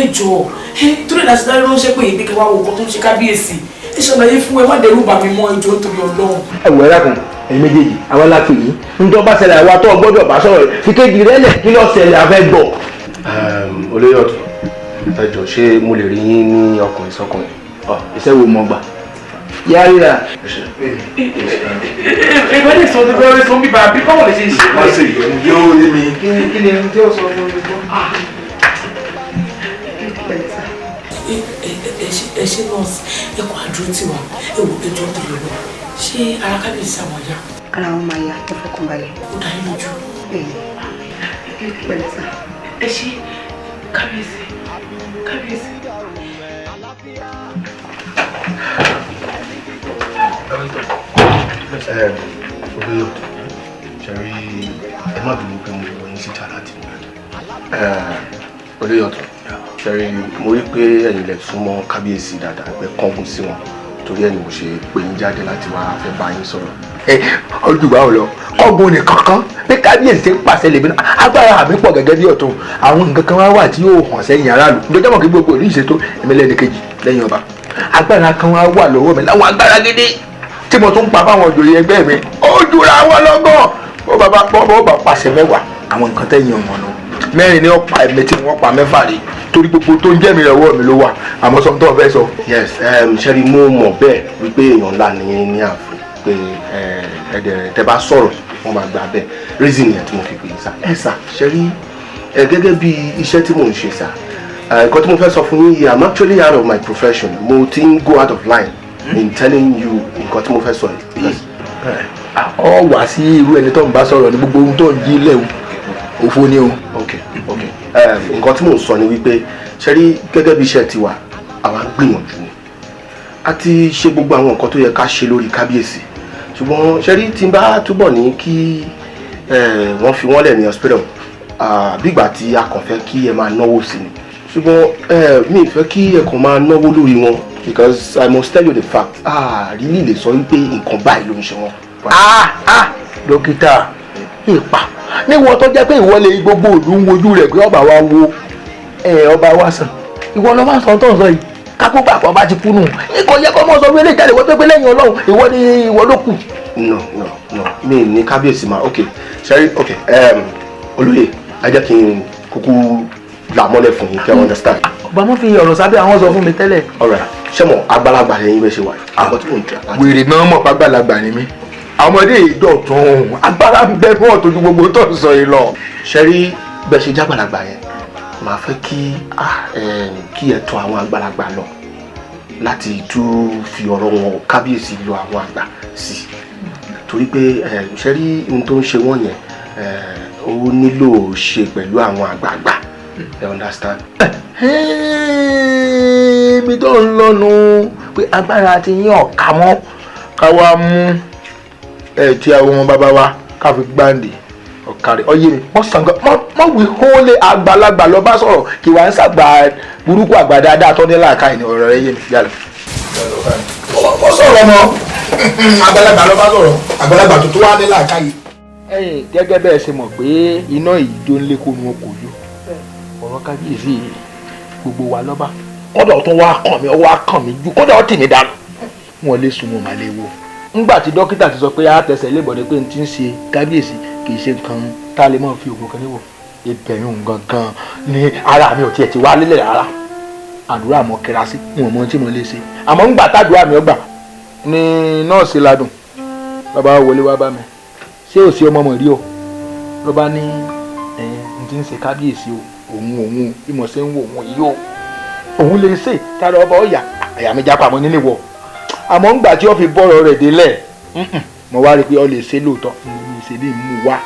Ẹ jọ̀ọ́, ẹ torí ìdásí dárí ránṣẹ́ pé èmi kẹ́ wá wo nǹkan tó ń ṣe kábíyèsí. Ẹ ṣàlàyé fún ẹ má dẹrù bà mí mọ́, ẹ jọ̀ọ́ nítorí Ọlọ́run. Ẹ wọ ẹ̀rá kan, ẹ̀yin méjèèjì, àwa la pè yín. Ntọ́ bá ṣẹlẹ̀ àwa tó gbọ́dọ̀ bá sọ̀rọ̀ rẹ̀. Fi kéjì rẹ̀ lẹ̀ kí ló ṣẹlẹ̀ a fẹ́ gbọ́. Olóyè ọ̀tún, ẹ jọ̀ọ́ ṣé mo lè rí yín ní ọkùnrin sọ́kùnrin? Iṣẹ́ wo mo gbà? Yálà. Ìbá lè sọ ọdún bẹ́rẹ̀ sọ bíbá bí báwo lè ṣe ṣe. Wọ́n ṣe ìyọnu yóò rí mi. Kí ni ohun tí ó sọ fún mi gbọ́? Ẹ ṣe nọ́ọ̀sì, ẹ kó àdúró tiwa, ẹ wò ẹjọ́ tó lọ lọ. Ṣé ara kábíyèsí àwọn ọ̀yá? Ara wọn máa yá, ẹ fọkàn balẹ̀. Ó dá yín lójú. Pẹ̀lẹ́ sà. Ẹ ṣe kábíyèsí, kábíyèsí. Olóyè, ṣe rí, ẹ má bínú pé mo wọ yín síta láti mú. Olóyè ọ̀tún, ṣe rí, mo rí pé ẹ̀yin lẹ súnmọ́ kábíyèsí dáadáa, pé kángun sí wọn, torí ẹ̀ ni mo ṣe pè yín jáde láti wá fẹ́ bá yín sọ̀rọ̀. Olùgbà ò lọ kọ́gun nìkan kan bí kábíyèsí ń pàṣẹ lèmi náà, agbára mi pọ̀ gẹ́gẹ́ bí ọ̀tún. Àwọn nǹkan kan wá wà tí yóò hàn sẹ́yìn aráàlú níjọ́ mọ̀ kí gbogbo ìlú ìṣètò èmi lẹ́nu kejì lẹ́yìn ọba. Agbára kan wá wà lọ́wọ́ mi láwọn agbára gidi tí mo tún pa fáwọn òjòyè ẹgbẹ́ mi, ó jura wọn lọ́gàn. Bó bá bó bá pàṣẹ mẹ́wàá, àwọn nǹkan tẹ̀yìn ọmọ náà mẹ́rin ni ó pa ẹ̀mí tí wọ́n pa mẹ́fà rí, torí gbogbo tó ń jẹ́ mi lọ́wọ́ mi ló wà. Àmọ́ sọ tó fẹ́ sọ. Yes, ṣẹ́rí, mo mọ̀ bẹ́ẹ̀ wípé èèyàn ńlá ni ní ààfin, pé ẹ̀ẹ́dẹ̀ tẹ́ bá sọ̀rọ̀ wọ́n máa gbà bẹ́ẹ̀. Reason yẹn tí mo fi pè é sà. Ẹ sà, ṣẹ́rí, gẹ́gẹ́ bí iṣẹ́ tí mò ń ṣe sà, nǹkan tí mo fẹ́ sọ fún yín yìí, I'm actually out of my profession. Mo ti ń go out of line in telling you nǹkan tí mo fẹ́ sọ yìí. Ọ wá sí irú ẹni tó ń bá sọ̀rọ̀ ní gbogbo ohun tó ń jí lẹ́wọ̀ òfo ni o. Ok, ok, nǹkan tí mò ń sọ ni wípé ṣe rí, gẹ́gẹ́ bí iṣẹ́ tiwa, àwa ń gbìyànjú ni, a ti ṣe gbogbo àwọn nǹkan tó yẹ ká ṣe lórí kábíyèsí, ṣùgbọ́n ṣe rí, tí n bá túbọ̀ ní kí wọ́n fi wọ́n lẹ̀ ní hospital, bígbà tí a kàn fẹ́ kí ẹ máa náwó sí ni, ṣùgbọ́n mi ì fẹ́ kí ẹ kàn máa náwó lórí wọn, because I must tell you the fact, ah, really lè sọ wípé nǹkan báyìí ló ń ṣe wọ́n. Ah ah, dókítà, ìpa níwọ̀n tó jẹ́ pé ìwọlé gbogbo ìlú ń wojú rẹ̀ pé ọba wa wo ọba wa sàn, ìwọ ló máa ń sọ tó ń sọ yìí, kákó gbà pọ̀ bá ti kú nù, ikọ̀ yẹ kó mọ̀ sọ wílé ìjáde wọ́n tó pé lẹ́yìn Ọlọ́run ìwọ ni ìwọ ló kù. No, no, no, mi ní kábíyèsí ma. Ok, ṣẹ́rí, ok, olóyè, ẹ jẹ́ kí n kúkú là mọ́lẹ̀ fún yín kí ẹ understand. Ọba mọ́ fi ọ̀rọ̀ sábẹ́ àwọn sọ fún mi tẹ́lẹ̀. Alright, ṣé mo àgbàlagbà lẹ́yìn bẹ́ẹ̀ ṣe wà yìí? Tí mò ń tẹ̀ láti. Wèrè náà mọ̀ pàgbàlagbà ni mí, ọmọdé ìdọ̀tún agbára ń bẹ fún ọ̀tún ju gbogbo tó ń sọ yìí lọ. Ṣẹ́rí, bẹ́ẹ̀ ṣe jágbàlagbà yẹn, màá fẹ́ kí ẹ tọ̀ àwọn àgbàlagbà lọ láti tún fi ọ̀rọ̀ wọn kábíyèsí lọ àwọn àgbà sí, torí pé ṣẹ́rí, ohun tó ń ṣe wọ́n yẹn, ó nílò ṣe pẹ̀lú àwọn àgbààgbà, you understand. Ibi tó ń lọ́nu pé agbára ti yín ọ̀ka mọ́, ká wá mú ẹ tí àwọn ọmọ bàbá wa ká fi gbáǹdì ọ̀kàrẹ̀ ọyẹ mi wọ́n sàn gan mọ́ wí hólé àgbàlagbà lọ bá sọ̀rọ̀ kí wàá ń sàgbà burúkú àgbà dáadáa tó ní làákàyè ní ọ̀rọ̀ rẹ yé mi yálà. Ó sọ̀rọ̀ mọ́ àgbàlagbà lọ bá sọ̀rọ̀ àgbàlagbà tó tó wá ní làákàyè. Ẹ̀yin gẹ́gẹ́ bẹ́ẹ̀ ṣe mọ̀ pé iná ìjó ń lé kónú ọkọ̀ ojú ọ̀rọ̀ kábíyèsí gbogbo wa lọ́ba kọ́dọ̀ tó wá kàn mí, ọwọ́ á kàn mí ju kọ́dọ̀ ó tì mí dànù wọn lè sùn wọn mà lè wo. Ńgbà tí dókítà ti sọ pé a tẹsẹ̀ lébọ̀dé pé n ti ń ṣe kábíyèsí kì í ṣe nǹkan tá a lè máa fi oògùn kan níwò, ìbẹ̀rù gangan ni ara mi ò tiẹ̀ ti wá lélẹ̀ rárá. Àdúrà mọ́ kíra sí wọn mọ tí mo lè ṣe, àmọ́ ńgbà tádùá mi ọgbà ni nọ́ọ̀sì Ládùn bàbá wọlé wá bá mi, ṣé ò sí ọmọ mọ̀ rí o, ló bá ní n ti ń ṣe kábíyèsí o, òun òun bí mo ṣe ń wò òun yìí o, òun lè ṣe tára ọba ọ̀yà àyà mi jápa mọ́ nílé wọ̀, àmọ́ ńgbà tí ó fi bọ́rọ̀ rẹ̀ délẹ̀ mo wá rí i pé ọ lè ṣe lóòótọ́ ní ṣe ní mú wá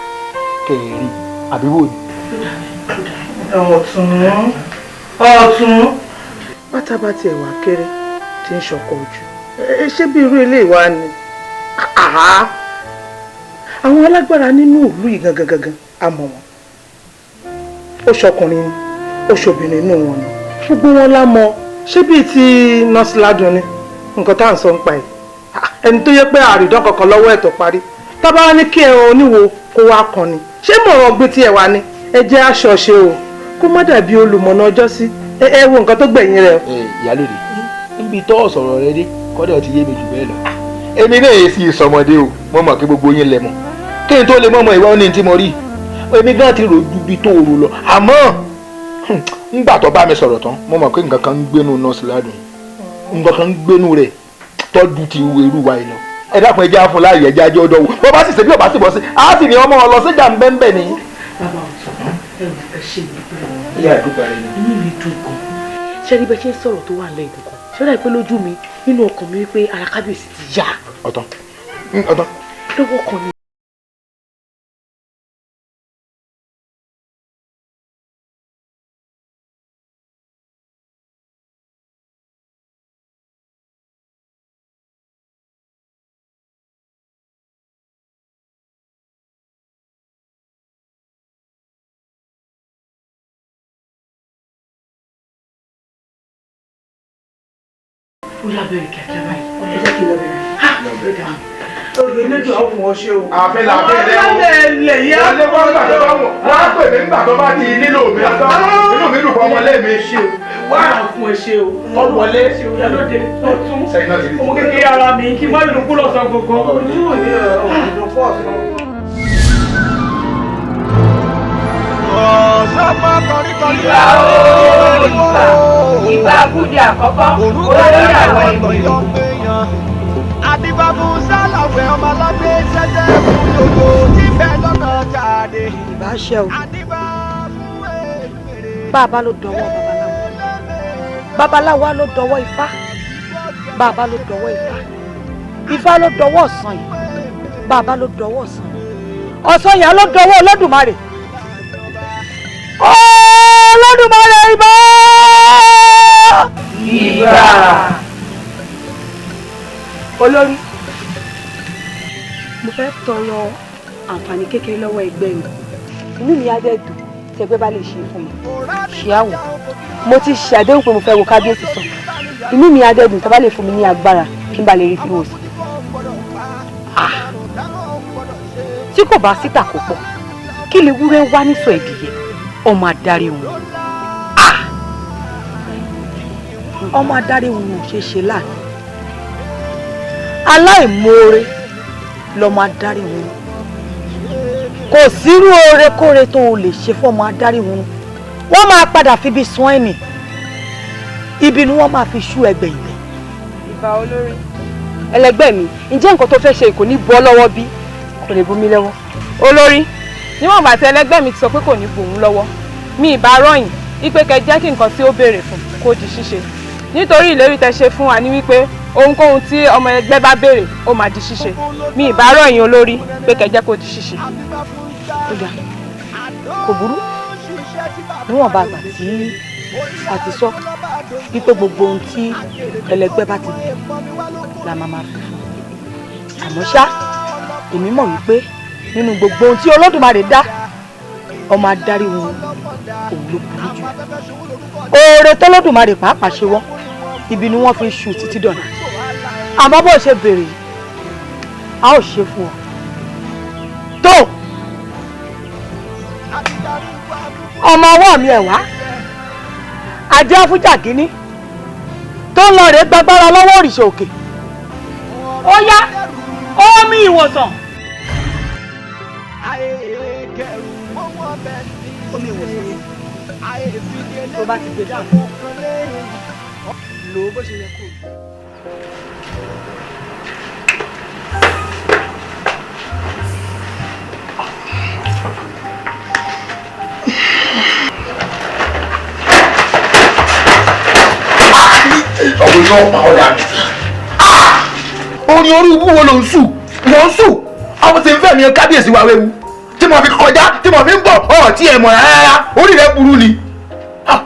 kẹrin àbí wò ni. Ọ̀tún ọ̀tún bátàbá tiẹ̀ wà kéré tí ń ṣọkọ ojú, ṣé bí irú ilé ìwà ni àwọn alágbára nínú ìlú yìí gangan gangan a mọ̀ wọ́n, ó ṣọkùnrin ni ó ṣobìnrin inú wọn ni gbogbo wọn la mọ̀, ṣé bíi ti nọ́ọ̀sì Ládùn ni nǹkan tá à ń sọ ń pa ẹ̀, ẹni tó yẹ pé àrídán kankan lọ́wọ́ ẹ̀ tó parí, tábà ní kí ẹran oníwo kó wá kan ni, ṣé mọ̀ràn gbé tí ẹ wá ni, ẹ jẹ́ aṣọ ṣe o, kó má dàbí olùmọ̀nà ọjọ́ sí, ẹ wo nǹkan tó gbẹ̀yìn rẹ. Ẹ ìyálòdì, níbi tó sọ̀rọ̀ rẹ dé kọ́dọ̀ ti yé mi jù bẹ́ẹ̀ lọ. Èmi náà yé sí ìsọmọdé o, mo mọ̀ kí gbogbo yín lẹ mọ̀ kí n tó lè mọ̀mọ́ ìwọ ní tí mo rí, èmi gan ti rò ju bí tó rò lọ, àmọ́ ńgbà tó bá mi sọ̀rọ̀ tán mo mọ̀ pé nǹkan kan ń gbénu nọ́ọ̀sì Ládùn, nǹkan kan ń gbénu rẹ̀, Tọ́jú ti irú wa yìí lọ. Ẹ dákun, ẹjẹ́ àfún láàyè, ẹjẹ́ ajé ọdọ wò bó bá sì ṣe bí ọba sì bọ́ sí á sì ní ọmọ ọ lọ síjà ń bẹ́ńbẹ́ ni. Bàbá ọ̀tún, ẹ wò, ẹ ṣe mi pẹ́. Ìyá àdúgbò rẹ ni. Inú mi dùn gan. Ṣé rí bẹ́ẹ̀ ṣe ń sọ̀rọ̀ tó wà lẹ́yìn kan, ṣé ó dà pé lójú mi, nínú ọkàn mi, wípé ara kábíyèsí ti yá? Ọ̀tọ̀ ọ̀tọ̀. Lọ́wọ́ kan ni. Ó yá, bẹ̀rẹ̀ kíákíá báyìí. Ẹ jẹ́ kí n lọ bẹ̀rẹ̀. Olùdókòwò àwọn ọ̀ṣẹ́ o. Àfẹ́ là fẹ́ rẹ o. Wọlé wọ́n gbà tó bá wọ̀ wọ́n á pè mí nígbà tó bá ti nílò mi lọ́tọ́. Inú mi dùn fún ọmọlé mi. Wá fún ẹ ṣe o. Ọ wọlé. Ṣe o yálóde ọtún. Sẹ́yìn náà ti rí. Ọmọ kékeré ara mi kí n má lù kú lọ́sàn gbogbo. Ojú ò ní ọ̀dọ̀ pọ̀ ọ̀sán. Ìgbà ooo ìgbà, ìgbà gúdì àkọ́kọ́ olórí àwọn ènìyàn. Àdìbàbù sálàwẹ̀ ọmọ alágbé ṣẹ́jẹ́ fún yòyò tí bẹ́ẹ̀ lọ́nà jáde. Ìbá ṣe o, bàbá ló dọwọ́ babaláwo, babaláwo á ló dọwọ́ ifá, bàbá ló dọwọ́ ifá, ifá ló dọwọ́ ọ̀sán yìí, bàbá ló dọwọ́ ọ̀sán yìí, ọ̀sán yìí á ló dọwọ́ Olódùmarè. Olódùmarè, ìbà! Ìgbà. Olórí, mo fẹ́ tọrọ àǹfààní kékeré lọ́wọ́ ẹgbẹ́ mi. Inú mi á dẹ̀ dùn tí ẹgbẹ́ bá lè ṣe fún mi. Ṣé àwọ̀ mo ti ṣe àdéhùn pé mo fẹ́ wo kábíyèsí sàn. Inú mi á dẹ̀ dùn tí a bá lè fún mi ní agbára kí n bá lè rí fi wò sàn. Tí kò bá síta kò pọ̀, kí lè wúrẹ́ wá nísọ ìdìyẹ ọmọ adarí wọn. Ọmọ adarí wọn ò ṣeé ṣe láàánú, aláìmoore lọmọ adarí wọn. Kò sírú oore kóore tó o lè ṣe fọmọ adarí wọn, wọ́n máa padà fibi sun ẹ́ nì, ibi ni wọ́n máa fi ṣú ẹgbẹ́ ìgbẹ́. Ìbà olórí. Ẹlẹgbẹ́ mi, ǹjẹ́ nǹkan tó fẹ́ ṣe kò ní bọ́ lọ́wọ́ bí? Kò lè bomi lọ́wọ́. Olórí, níwọ̀n ìgbà tí ẹlẹgbẹ́ mi ti sọ pé kò ní bòun lọ́wọ́, mi ìbá rọ̀yìn wípé kẹ́ jẹ́ kí nǹkan tí ó béèrè fún kó di ṣíṣe, nítorí ìlérí tẹ́ ṣe fún wa ní wípé ohunkóhun tí ọmọ ẹgbẹ́ bá béèrè ó máa di ṣíṣe. Mi ìbá rọ̀yìn olórí pé kẹ́ jẹ́ kó di ṣíṣe. Ó dáa, kò burú. Níwọ̀nba àgbà tí a ti sọ wípé gbogbo ohun tí ẹlẹgbẹ́ bá ti bẹ̀rẹ̀ la máa máa fi fún un. Àmọ́ ṣá, èmi mọ̀ wípé nínú gbogbo ohun tí Olódùmarè dá, ọmọ adarí wọn òun ló burú jù. Oore tọ́lọ́dùmarè pàápàá ṣe wọ́n, ibi ni wọ́n fi ń ṣu títí dọ̀nà. Àmọ́ bó ṣe béèrè yìí, a ó ṣe fún ọ. Tó ọmọ ọwọ́ mi ẹ̀ wá ajé afújà kínní tó ń lọ rèé gbàgbára lọ́wọ́ òrìṣà òkè. Ó yá, omi ìwòsàn. Omi ìwòsàn tó bá ti gbé fún lò ó bó ṣe yẹ kó o. Ọ̀gbìn náà pa ọ̀dà mi. Orin orí ibú wo ló ń sùn? Ló ń sùn. Ọmọ tí ń fẹ́ mi kábíyèsí wa wéwu. Tí mo fi kọjá, tí mo fi ń bọ̀, ọ̀ tí ẹ̀ mọ̀ rárá. Orí rẹ̀ burú ni.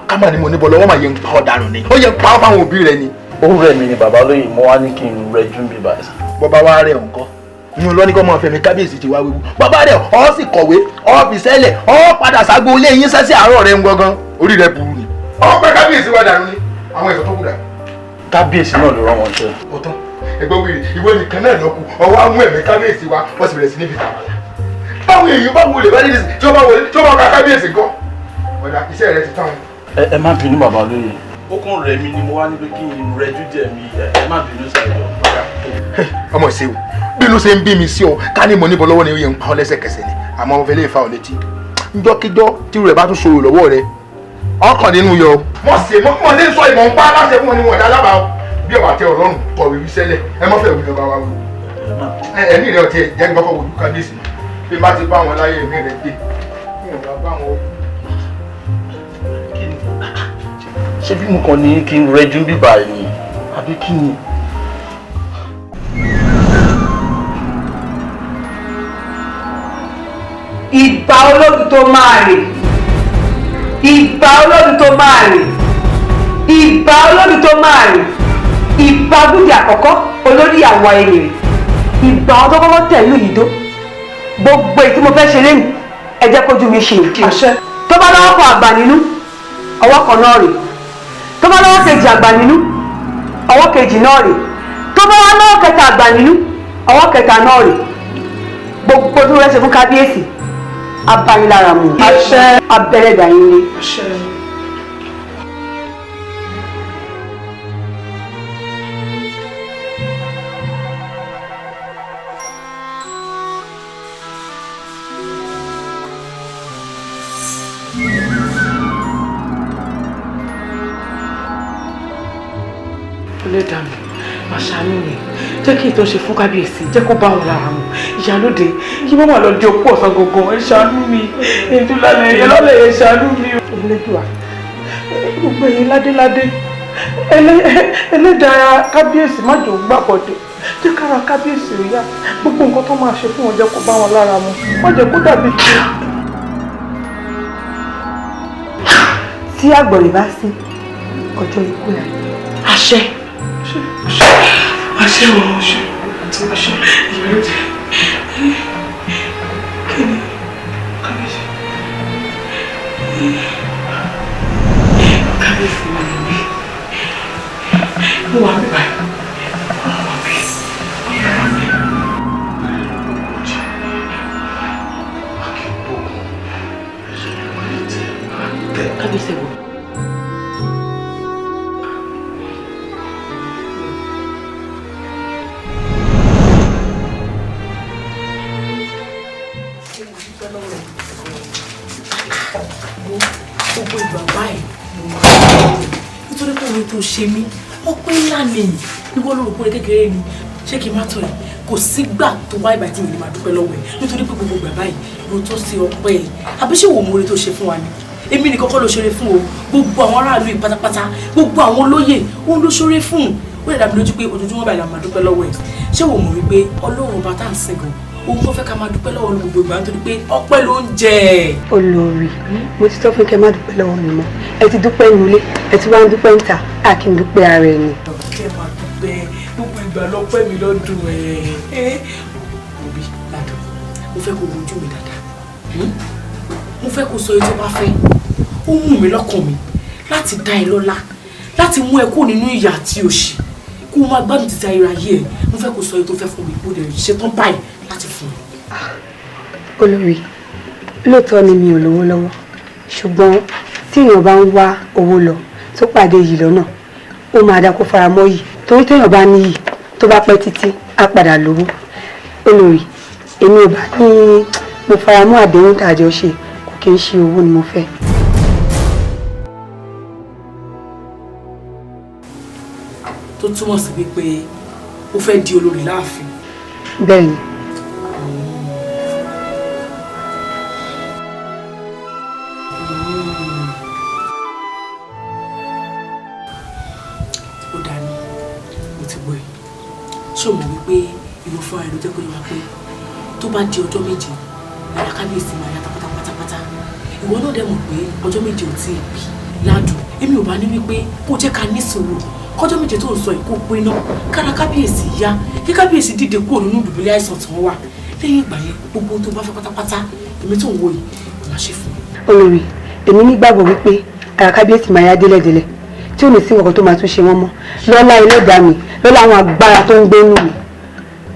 Ká mà ní mo níbọ̀ lọ́wọ́ mà yẹ ń pa ọ̀daràn ni. Ó yẹ ń pa ọ́ fáwọn òbí rẹ ni. Ó rẹ̀ mí ni bàbá olóyè, mo wá ní kí n rẹjú bí báyìí. Bọ́ba wa rẹ̀ ńkọ́? Ní olóní kọ́ máa fẹ̀mí kábíyèsí ti wá wéwu. Bàbá rẹ̀ ọ́ sì kọ̀wé, ọ́ fi sẹ́lẹ̀, ọ́ padà ságbo ilé yín sẹ́sẹ́ àárọ̀ rẹ̀ ń gangan. Orí rẹ̀ burú ni. Ọ́ pẹ́ kábíyèsí wa dànù ni. Àwọn ẹ̀sọ́ tó kù dà. Kábíyèsí náà ló rán wọn jẹ. Ó tán, ẹgbẹ́ wíìrì ìwé nìkan náà lọ kù, ọwọ́ á mú ẹ̀mí kábíyèsí wa, wọ́n sì bẹ̀rẹ̀ sí níbi tàwàlà. Báwo èèyàn bá wọlé bá nídìí tí wọ́n bá wọlé tí wọ́n bá ka kábíyèsí nǹkan. Ọ̀dà iṣẹ́ rẹ ti tán. Ẹ má bínú bàbá olóyè. Ó kàn rẹ̀ mí ni mo wá níbi kí n rẹjú díẹ̀ mi, ẹ má bínú sàjọ. Ọmọ ìṣe o, bínú ṣe ń bí mi sí ọ, ká ní mo níbo lọ́wọ́ ni ó yẹ ń pa ọ lẹ́sẹ̀kẹsẹ̀ ni, àmọ́ mo fẹ́ lè fa ọ létí. Njọ́kíjọ́ tí rẹ̀ bá tún ṣòro lọ́wọ́ rẹ, ọkàn nínú yọ. Mo ṣe mo ní sọ ìmọ̀ ń pa aláṣẹ fún wọn ni wọn dá lábàá o. Bí Bí ọba tẹ Ọlọ́run kọ̀wé wíṣẹ́lẹ̀ ẹ má fẹ́ wí lọ́ba wa wò. Ẹ̀mí rẹ ọtí ẹ̀ jẹ́ ń gbọ́kọ̀ wojú kábíyèsí bí bá ti bá wọn láyé ẹ̀mí rẹ gbé bí wọn bá bá wọn. Ṣé bí mo kàn ní kí n rẹjú bíbá ẹ ni àbí kí ni? Ìbà olódù tó máa rè, ìbà olódù tó máa rè, ìbà olódù tó máa rè, ìbà gúdì àkọ́kọ́ olórí àwa èrè, ìbà ọdọ́ kọ́kọ́ tẹ̀lú ìdó. Gbogbo èyí tí mo fẹ́ ṣe lẹ́nu ẹ jẹ́ kójú mi ṣe. Tó bá lọ́wọ́ kan àgbà nínú ọwọ́ kan náà rè, tó bá lọ́wọ́ kejì àgbà nínú ọwọ́ kejì náà rè, tó bá wá lọ́wọ́ kẹta àgbà nínú ọwọ́ kẹta náà rè. Gbogbo tó rẹ́ ṣe fún kábíyèsí abayin lára mu. Àṣẹ. Abẹ́rẹ́ dàyín lé. Àṣẹ. Ẹlẹ́dàá mi, máa ṣàánú mi, jẹ́ kí ìtọ́ ṣe fún kábíyèsí, jẹ́ kó bá wọn lára mu. Ìyálóde, kí wọ́n wà lọ di opó ọ̀sán gangan, ẹ ṣàánú mi, ètò lálẹ́ ẹ̀yẹ lọ́lẹ̀ ẹ ṣàánú mi. Ẹlẹ́dùà, gbogbo ẹ̀yin ládéládé, ẹlẹ́dàá kábíyèsí má jò gbàbọ̀dé, jẹ́ kára kábíyèsí rí yá, gbogbo nǹkan tó máa ṣe fún wọn jẹ́ kó bá wọn lára mu, má jẹ́ kó dàbí ti. Tí àgbọ̀nrín bá sí, ọjọ́ ikú ẹ̀. Àṣẹ. Àṣẹ o, àṣẹ, àṣẹ, ìyálóde. Kí ni kábíyèsí? Kábíyèsí mi ni mo wà mí báyìí. Mo wà mí. Kábíyèsí wo? Gbogbo ìgbà báyìí nítorí pé orin tó ṣe mí ọpẹ́ ńlá ni ìwọ ló rò pé kékeré ni ṣé kí n má tọ̀ ẹ́ kò sígbà tó wáyé báyìí tí mi lè máa dúpẹ́ lọ́wọ́ ẹ̀ nítorí pé gbogbo ìgbà báyìí ló tó sí ọpẹ́ ẹ̀ àbí ṣé wò mo orin tó ṣe fún wa ni èmi nìkan kọ́ ló ṣeré fún o gbogbo àwọn aráàlú yìí pátápátá gbogbo àwọn olóyè òun ló ṣeré fún ó lè dá mi lójú pé ojoojúmọ́ báyìí la máa dúpẹ́ lọ́wọ́ ẹ̀ ṣé wò mo rí pé Ọlọ́run ọba tá à ń sìn gan òun kò fẹ́ ká máa dúpẹ́ lọ́wọ́ gbogbo ìgbà nítorí pé ọpẹ́ ló ń jẹ. Olórí, mo ti sọ fún kẹ́ má dúpẹ́ lọ́wọ́ mi mọ́, ẹ ti dúpẹ́ nulẹ̀, ẹ ti wá ń dúpẹ́ níta, a kì í dúpẹ́ ara ẹni. Kẹ́ máa dúpẹ́ gbogbo ìgbà lọ́pẹ́ mi lọ́dún ẹ̀. Òbí ládùn, mo fẹ́ kó wojú mi dáadáa, mo fẹ́ kó sọ èyí tó bá fẹ́, ó mú mi lọ́kàn mi láti dá ẹ lọ́lá, láti mú ẹ kúrò nínú ìyà àti òṣì, kó o máa gbádùn títí ayérayé ẹ. Mo fẹ́ kó sọ èyí tó fẹ́ fún mi, mo dẹ̀ ṣetán báyìí láti fún mi. Olórí, lóòótọ́ ni mi ò lówó lọ́wọ́, ṣùgbọ́n tí èèyàn bá ń wá owó lọ tó pàdé yìí lọ́nà, ó máa dá kó fara mọ́ yìí, torí téèyàn bá níyì tó bá pẹ́ títí á padà lówó. Olórí, èmi ò bá ní mo fara mọ́ àdéhùn tá a jọ ṣe, kò kí ń ṣe owó ni mo fẹ́. Tó túmọ̀ sí wípé ó fẹ́ di olórí láàfin. Bẹ́ẹ̀ ni. Ó dání, mo ti gbọ́ ẹ. Ṣé o mọ̀ wípé ìwọ fúnra ẹ ló jẹ́ kó yé wa pé tó bá di ọjọ́ méje ara kábíyèsí máa yá pátápátápátá. Ìwọ náà dẹ̀ mọ̀ pé ọjọ́ méje ò tí ì pé ládùn. Èmi ò bá ní wípé kó jẹ́ ká ní sùúrù kọjọ́ méje tó ń sọ ìkó pé náà kára kábíyèsí yá kí kábíyèsí dìde kúrò nínú ìdùbúlẹ̀ àìsàn tí wọ́n wà. Lẹ́yìn ìgbà yẹn gbogbo tó bá fẹ́ pátápátá èmi tó ń wo yìí máa ṣe fún mi. Olórí, èmi nígbàgbọ́ wípé ara kábíyèsí máa yá délẹ̀délẹ̀ tí ò ní sí nǹkan tó máa tún ṣe wọ́n mọ́ lọ́lá ẹlẹ́dàá mi lọ́lá àwọn agbára tó ń gbénú mi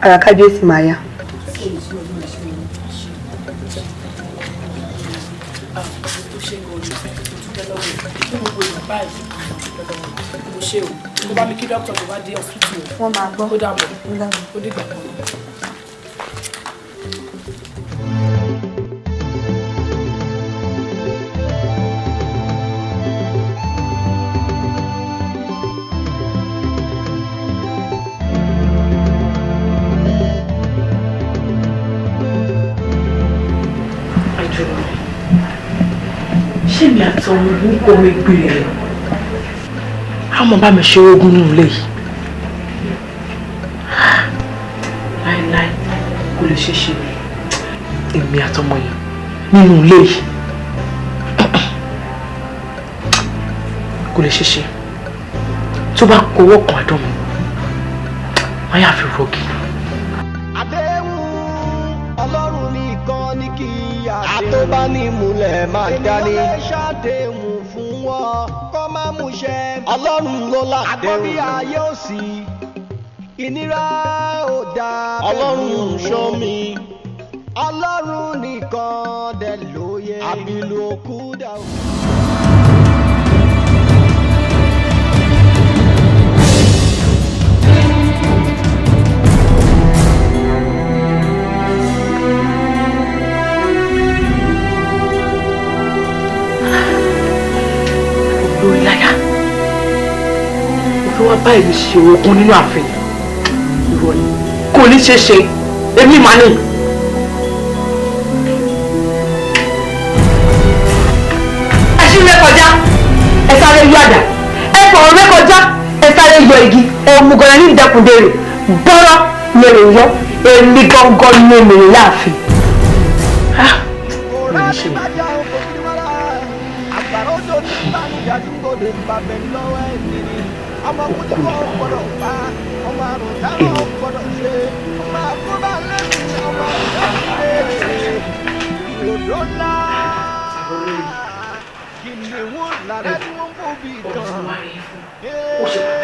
ara kábíyèsí máa yá. Kó bá mi kí dókítà tó bá dé ọsítù o. Wọ́n máa gbọ́. Ó dàbọ̀. Ó dìgbà kan. Ṣé mi àti ọmọ ogun ọmọ ẹgbẹ́ rẹ̀ á mọ̀ bá mi ṣe ogun nínú ilé yìí? Láíláí kò lè ṣeé ṣe, èmi àtọmọ yẹn nínú ilé yìí kò lè ṣeé ṣe. Tó bá kọwọ́ kan àdán mi, wọ́n yà fi rọ́ọ̀gì. Àdéhùn Ọlọ́run nìkan ní kí àtọ́bánimúlẹ̀ máa dání. Ènìyàn lè ṣàdéhùn fún wọn kọ́ máa múṣẹ. Ọlọ́run ló ládéhùn. Àgbọ̀bí ayé ò sí, ìnira ò dáa. Ọlọ́run ń ṣọ́ mi. Ọlọ́run nìkan dẹ̀ lóye. Àbílù òkú dà o. Lórí láyà mo fẹ́ wá bá èmi ṣe ogun nínú ààfin, irọ́ ni, kò ní ṣe ṣe, èmi màá ní. Ẹ ṣí lé kọjá, ẹ sáré yọ àdá, ẹ fọ̀rọ̀ lé kọjá, ẹ sáré yọ igi. Òmùgọ̀rẹ́ ní ìdẹkùndèrè bọ́rọ̀ lèrè yọ, èmi gangan ní èmèrè láàfin. Mi ò ní ṣe.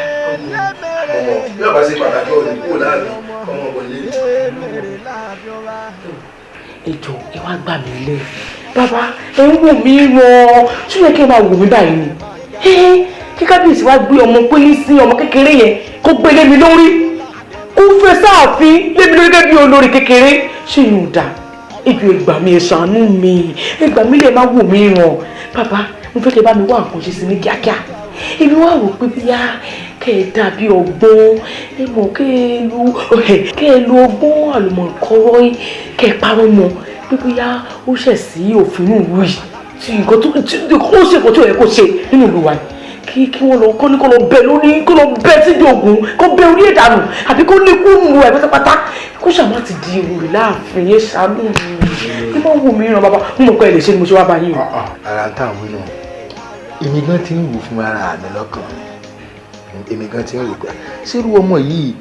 Ọmọ bí ọba ṣe pàtàkì ò ní kúrò láàrin ọmọ ọgbọ̀n lé. Ẹ jọ̀ọ́, ẹ wá gbà mí lé. Bàbá, ẹ ń wò mí ràn, ṣó yẹ kí ẹ máa wò mí báyìí ni? Kí kábíyèsí wá gbé ọmọ pélé sí ọmọ kékeré yẹn, kó gbé lé mi lórí, kó fẹ́ sáàfin lé mi lórí gẹ́gẹ́ bí olórí kékeré, ṣé yóò dà? Ẹ jọ̀ọ́, ẹ gbà mí, ẹ ṣàánú mi, ẹ gbà mí lè má wò mí ràn. Bàbá, mo fẹ́ kẹ́ bá mi wá nǹkan ṣe sí ní kíákíá. Èmi wá wò pé bíyá kẹ́ ẹ dàbí ọgbọ́n, ẹ mọ̀, kẹ́ ẹ lo ọgbọ́n àlùmọ̀kọ́rọ́, kẹ́ ẹ parọ́ mọ́ pé bóyá ó ṣẹ̀ sí òfin ìlú yìí, tí nǹkan tó ó ṣe nǹkan tí ò yẹ kó ṣe nínú ìlú wa yìí, kí wọ́n lọ kọ́ ní kó lọ bẹ lórí, kó lọ bẹ síbi ògùn, kó bẹ orí ìdànù, àbí kó ní kú nù ẹ̀ pátápátá, kó ṣàmá ti di olórí láàfin. Yẹn ṣàánú mi, ẹ má wò mí ràn. Bàbá, mo mọ̀ pé ẹ lè ṣe ni mo ṣe wá bá yín o. Ara ń tà wí náà, èmi gan ti ń wò fún ara mi lọ́kàn mi, èmi gan ti ń rò pé ṣérú ọmọ yìí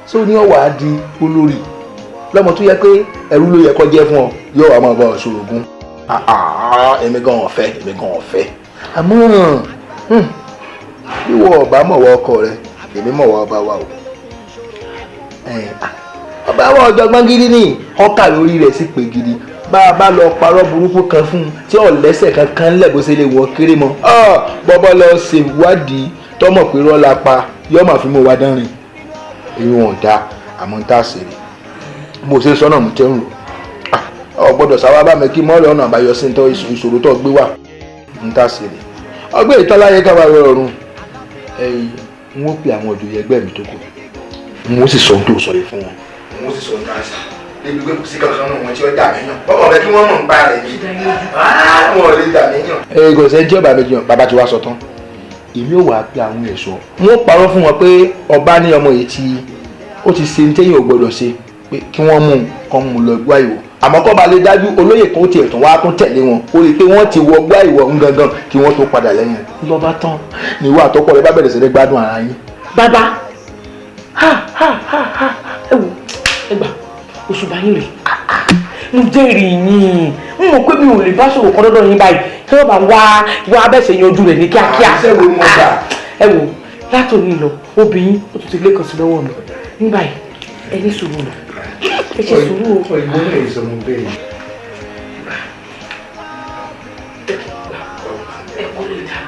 ṣé ó ní ọ̀wà á di olórí lọ́mọ tó yẹ pé ẹrú ló yẹ kó jẹ́ fún ọ, yóò wá máa bá ọ ṣorogún? Èmi gan ọ̀fẹ́, èmi gan ọ̀fẹ́. Àmọ́ bí wọ́n ọba mọ̀wọ́ ọkọ rẹ, èmi mọ̀wọ́ ọba wa o. Ọba wa ọ̀jọ̀gbọ́n gidi ni, ọkà lórí rẹ̀ sì pé gidi. Bá a bá lọ parọ́ burúkú kan fún un tí ò lẹ́sẹ̀ kankan lẹ̀, bó ṣe lè wọ kéré mọ́, bọ́bọ́ lọ ṣèwádìí tọmọ pé rọ́ la pa, yọ́ máa fi mú wa dánrin. Èyí wọn ò dáa, àmọ́ ń tà sí rí bó ṣe sọ náà mo tẹ́ ń rò. Ọ gbọ́dọ̀ sáwá bá mi kí mọ́ọ̀lì ọ̀nà àbáyọ sí ní ìṣòro tó gbé wà ń tà sí rí ọgbẹ́ ìtọ́láyé kábàárẹ̀ ọ̀run. Ẹ̀yìn n ó pe àwọn òjòyè ẹgbẹ́ mi tó kù, n ó sì sọ ohun tó sọ yìí fún wọn, n ó sì sọ ohun tó àṣà débi pé kò sí kankan náà wọn tí ó dà mí yàn bọ́kàn fẹ́ kí wọ́n mọ̀ ń pa rẹ̀ ni wọn ò lè dà mí yàn. Ẹ kò sẹ́ tí ọba mi jiyàn, bàbá ti wá sọ tán, èmi ò wá pe àwọn ẹ̀ṣọ́, wọn ó parọ́ fún wọn pé ọba ní ọmọ yìí tí ó ti ṣe ní téyàn ò gbọdọ̀ ṣe, pé kí wọ́n mú un kọ́ mú un lọ gbọ́ àìwọ̀. Àmọ́ kọ́ ba lè dájú, olóyè kan ó tiẹ̀ tún wá tún tẹ̀lé wọn, ó rí i pé wọ́n ti wọ gbọ́ àìwọ̀ ń gangan kí wọ́n tó padà lẹ́yìn. Lọ́ba tán ni ìwọ àtọkọ rẹ bá bẹ̀rẹ̀ sí ní gbádùn ara yín. Bàbá, ha ha ha ha, ẹ wò, ẹ gbà oṣù bá yín rè, mo jẹ́rìí yín. N mọ̀ pé mi ò lè bá ṣòwò kan lọ́dọ̀ yín báyìí tí wọ́n bá wá wá bẹ́ẹ̀ ṣe yanjú rẹ̀ ní kíákíá. Ẹ wò, látòní lọ, obìnrin ó tún ti lé kan sí lọ́wọ́ mi ní báyìí. Ẹ ní sùúrù lọ, ẹ ṣe sùúrù o. Ìwọ náà yìí sọ mo bẹ́ẹ̀. Ẹ kó lè dà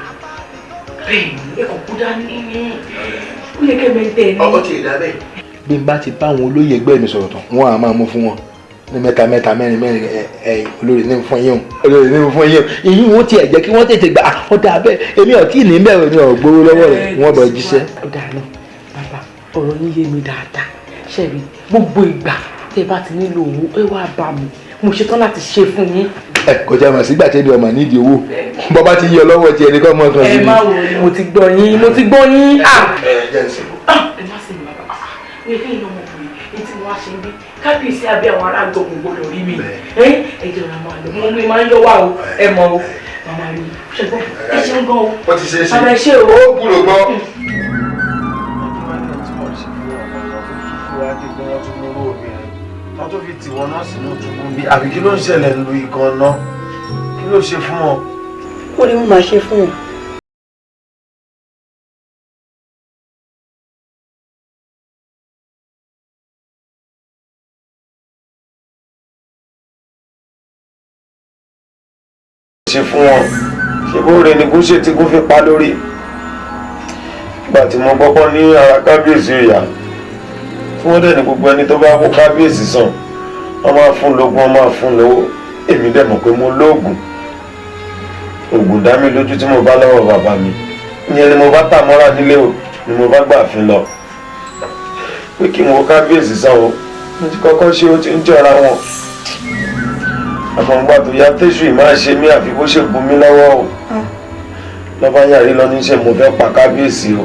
bẹ́ẹ̀ ni, ẹ kò kú dání ní ó yẹ kẹ́ mẹ́tẹ́ ní. Ọkọ ti dà bẹ́ẹ̀. Bí n bá ti bá àwọn olóyè ẹgbẹ́ mi sọ̀rọ̀ tán, wọ́n á máa mú fún wọn ní mẹ́ta mẹ́ta, mẹ́rin mẹ́rin. Ẹ ẹ olórí ní fún yín o, olórí ní fún yín o. Ìyín wọn tiẹ̀ jẹ́ kí wọ́n tètè gbà ó dà bẹ́ẹ̀. Èmi ò tí ì ní bẹ́ẹ̀, mi ò gbowó lọ́wọ́ rẹ̀, wọ́n bọ̀ jíṣẹ́. Ó dà náà bàbá, ọ̀rọ̀ yín yé mi dáadáa. Ṣẹ́bi gbogbo ìgbà tẹ́ bá ti nílò owó, ẹ wá bá mi, mo ṣetán láti ṣe fún yín. Ẹ kò jẹ́ mọ̀ sígbà tí ẹni ọmọ nídìí owó bọ́ bá ti yọ lọ́wọ́ ti ẹni kọ́ mọ́ kan sí Ẹ má wò ó, mo ti gbọ́ yín, mo ti gbọ́ yín. Ẹ jẹ́ ń sìn. Ẹ má sì ní bàbá ní ilé ìlú ọmọkùnrin ní tí mo wá ṣe ń bí kábíyèsí abẹ́ àwọn ará gbọ̀ngàn gbọdọ̀ rí mi. Ẹ jẹ́ ọ̀rọ̀ máa lọ, mo ní máa ń yọ wá o, ẹ mọ̀ o, màmá rí i ṣùgbọ́n ẹ ṣeun gan o. Ó ti ṣe é ṣe. Bàbá ẹ ṣe o. Ó gbúrò gbọ́. Wọ́n tún fi tiwọn náà sínú túbú bí àbí kí ló ń ṣẹlẹ̀ lu ìkan náà, kí ló ṣe fún wọn? Ó ní mo máa ṣe fún wọn. Ṣe fún wọn ṣe bó re ni kó ṣe tí kò fi pa lórí. Ìgbà tí mo kọ́kọ́ ní ara kábíyèsí ìyá tí wọ́n dẹ̀ ní gbogbo ẹni tó bá kó kábíyèsí sàn wọ́n máa fún lógún, wọ́n máa fún lówó. Èmi dẹ̀ mọ̀ pé mo lóògùn, ògùn dá mi lójú tí mo bá lọ́wọ́ bàbá mi. Ìyẹn ni mo bá tà mọ́ra nílé o, ni mo bá gbà fi lọ pé kí n wo kábíyèsí sàn o. Mo ti kọ́kọ́ ṣe, ó ti ń jọra wọn. Àmọ́ ńgbà tó yá tẹ́sù yìí máa ṣe mí àfi bó ṣe gún mi lọ́wọ́ o. Lọ́ba yàrí lọ níṣẹ́ mo fẹ́ pa kábíyèsí o.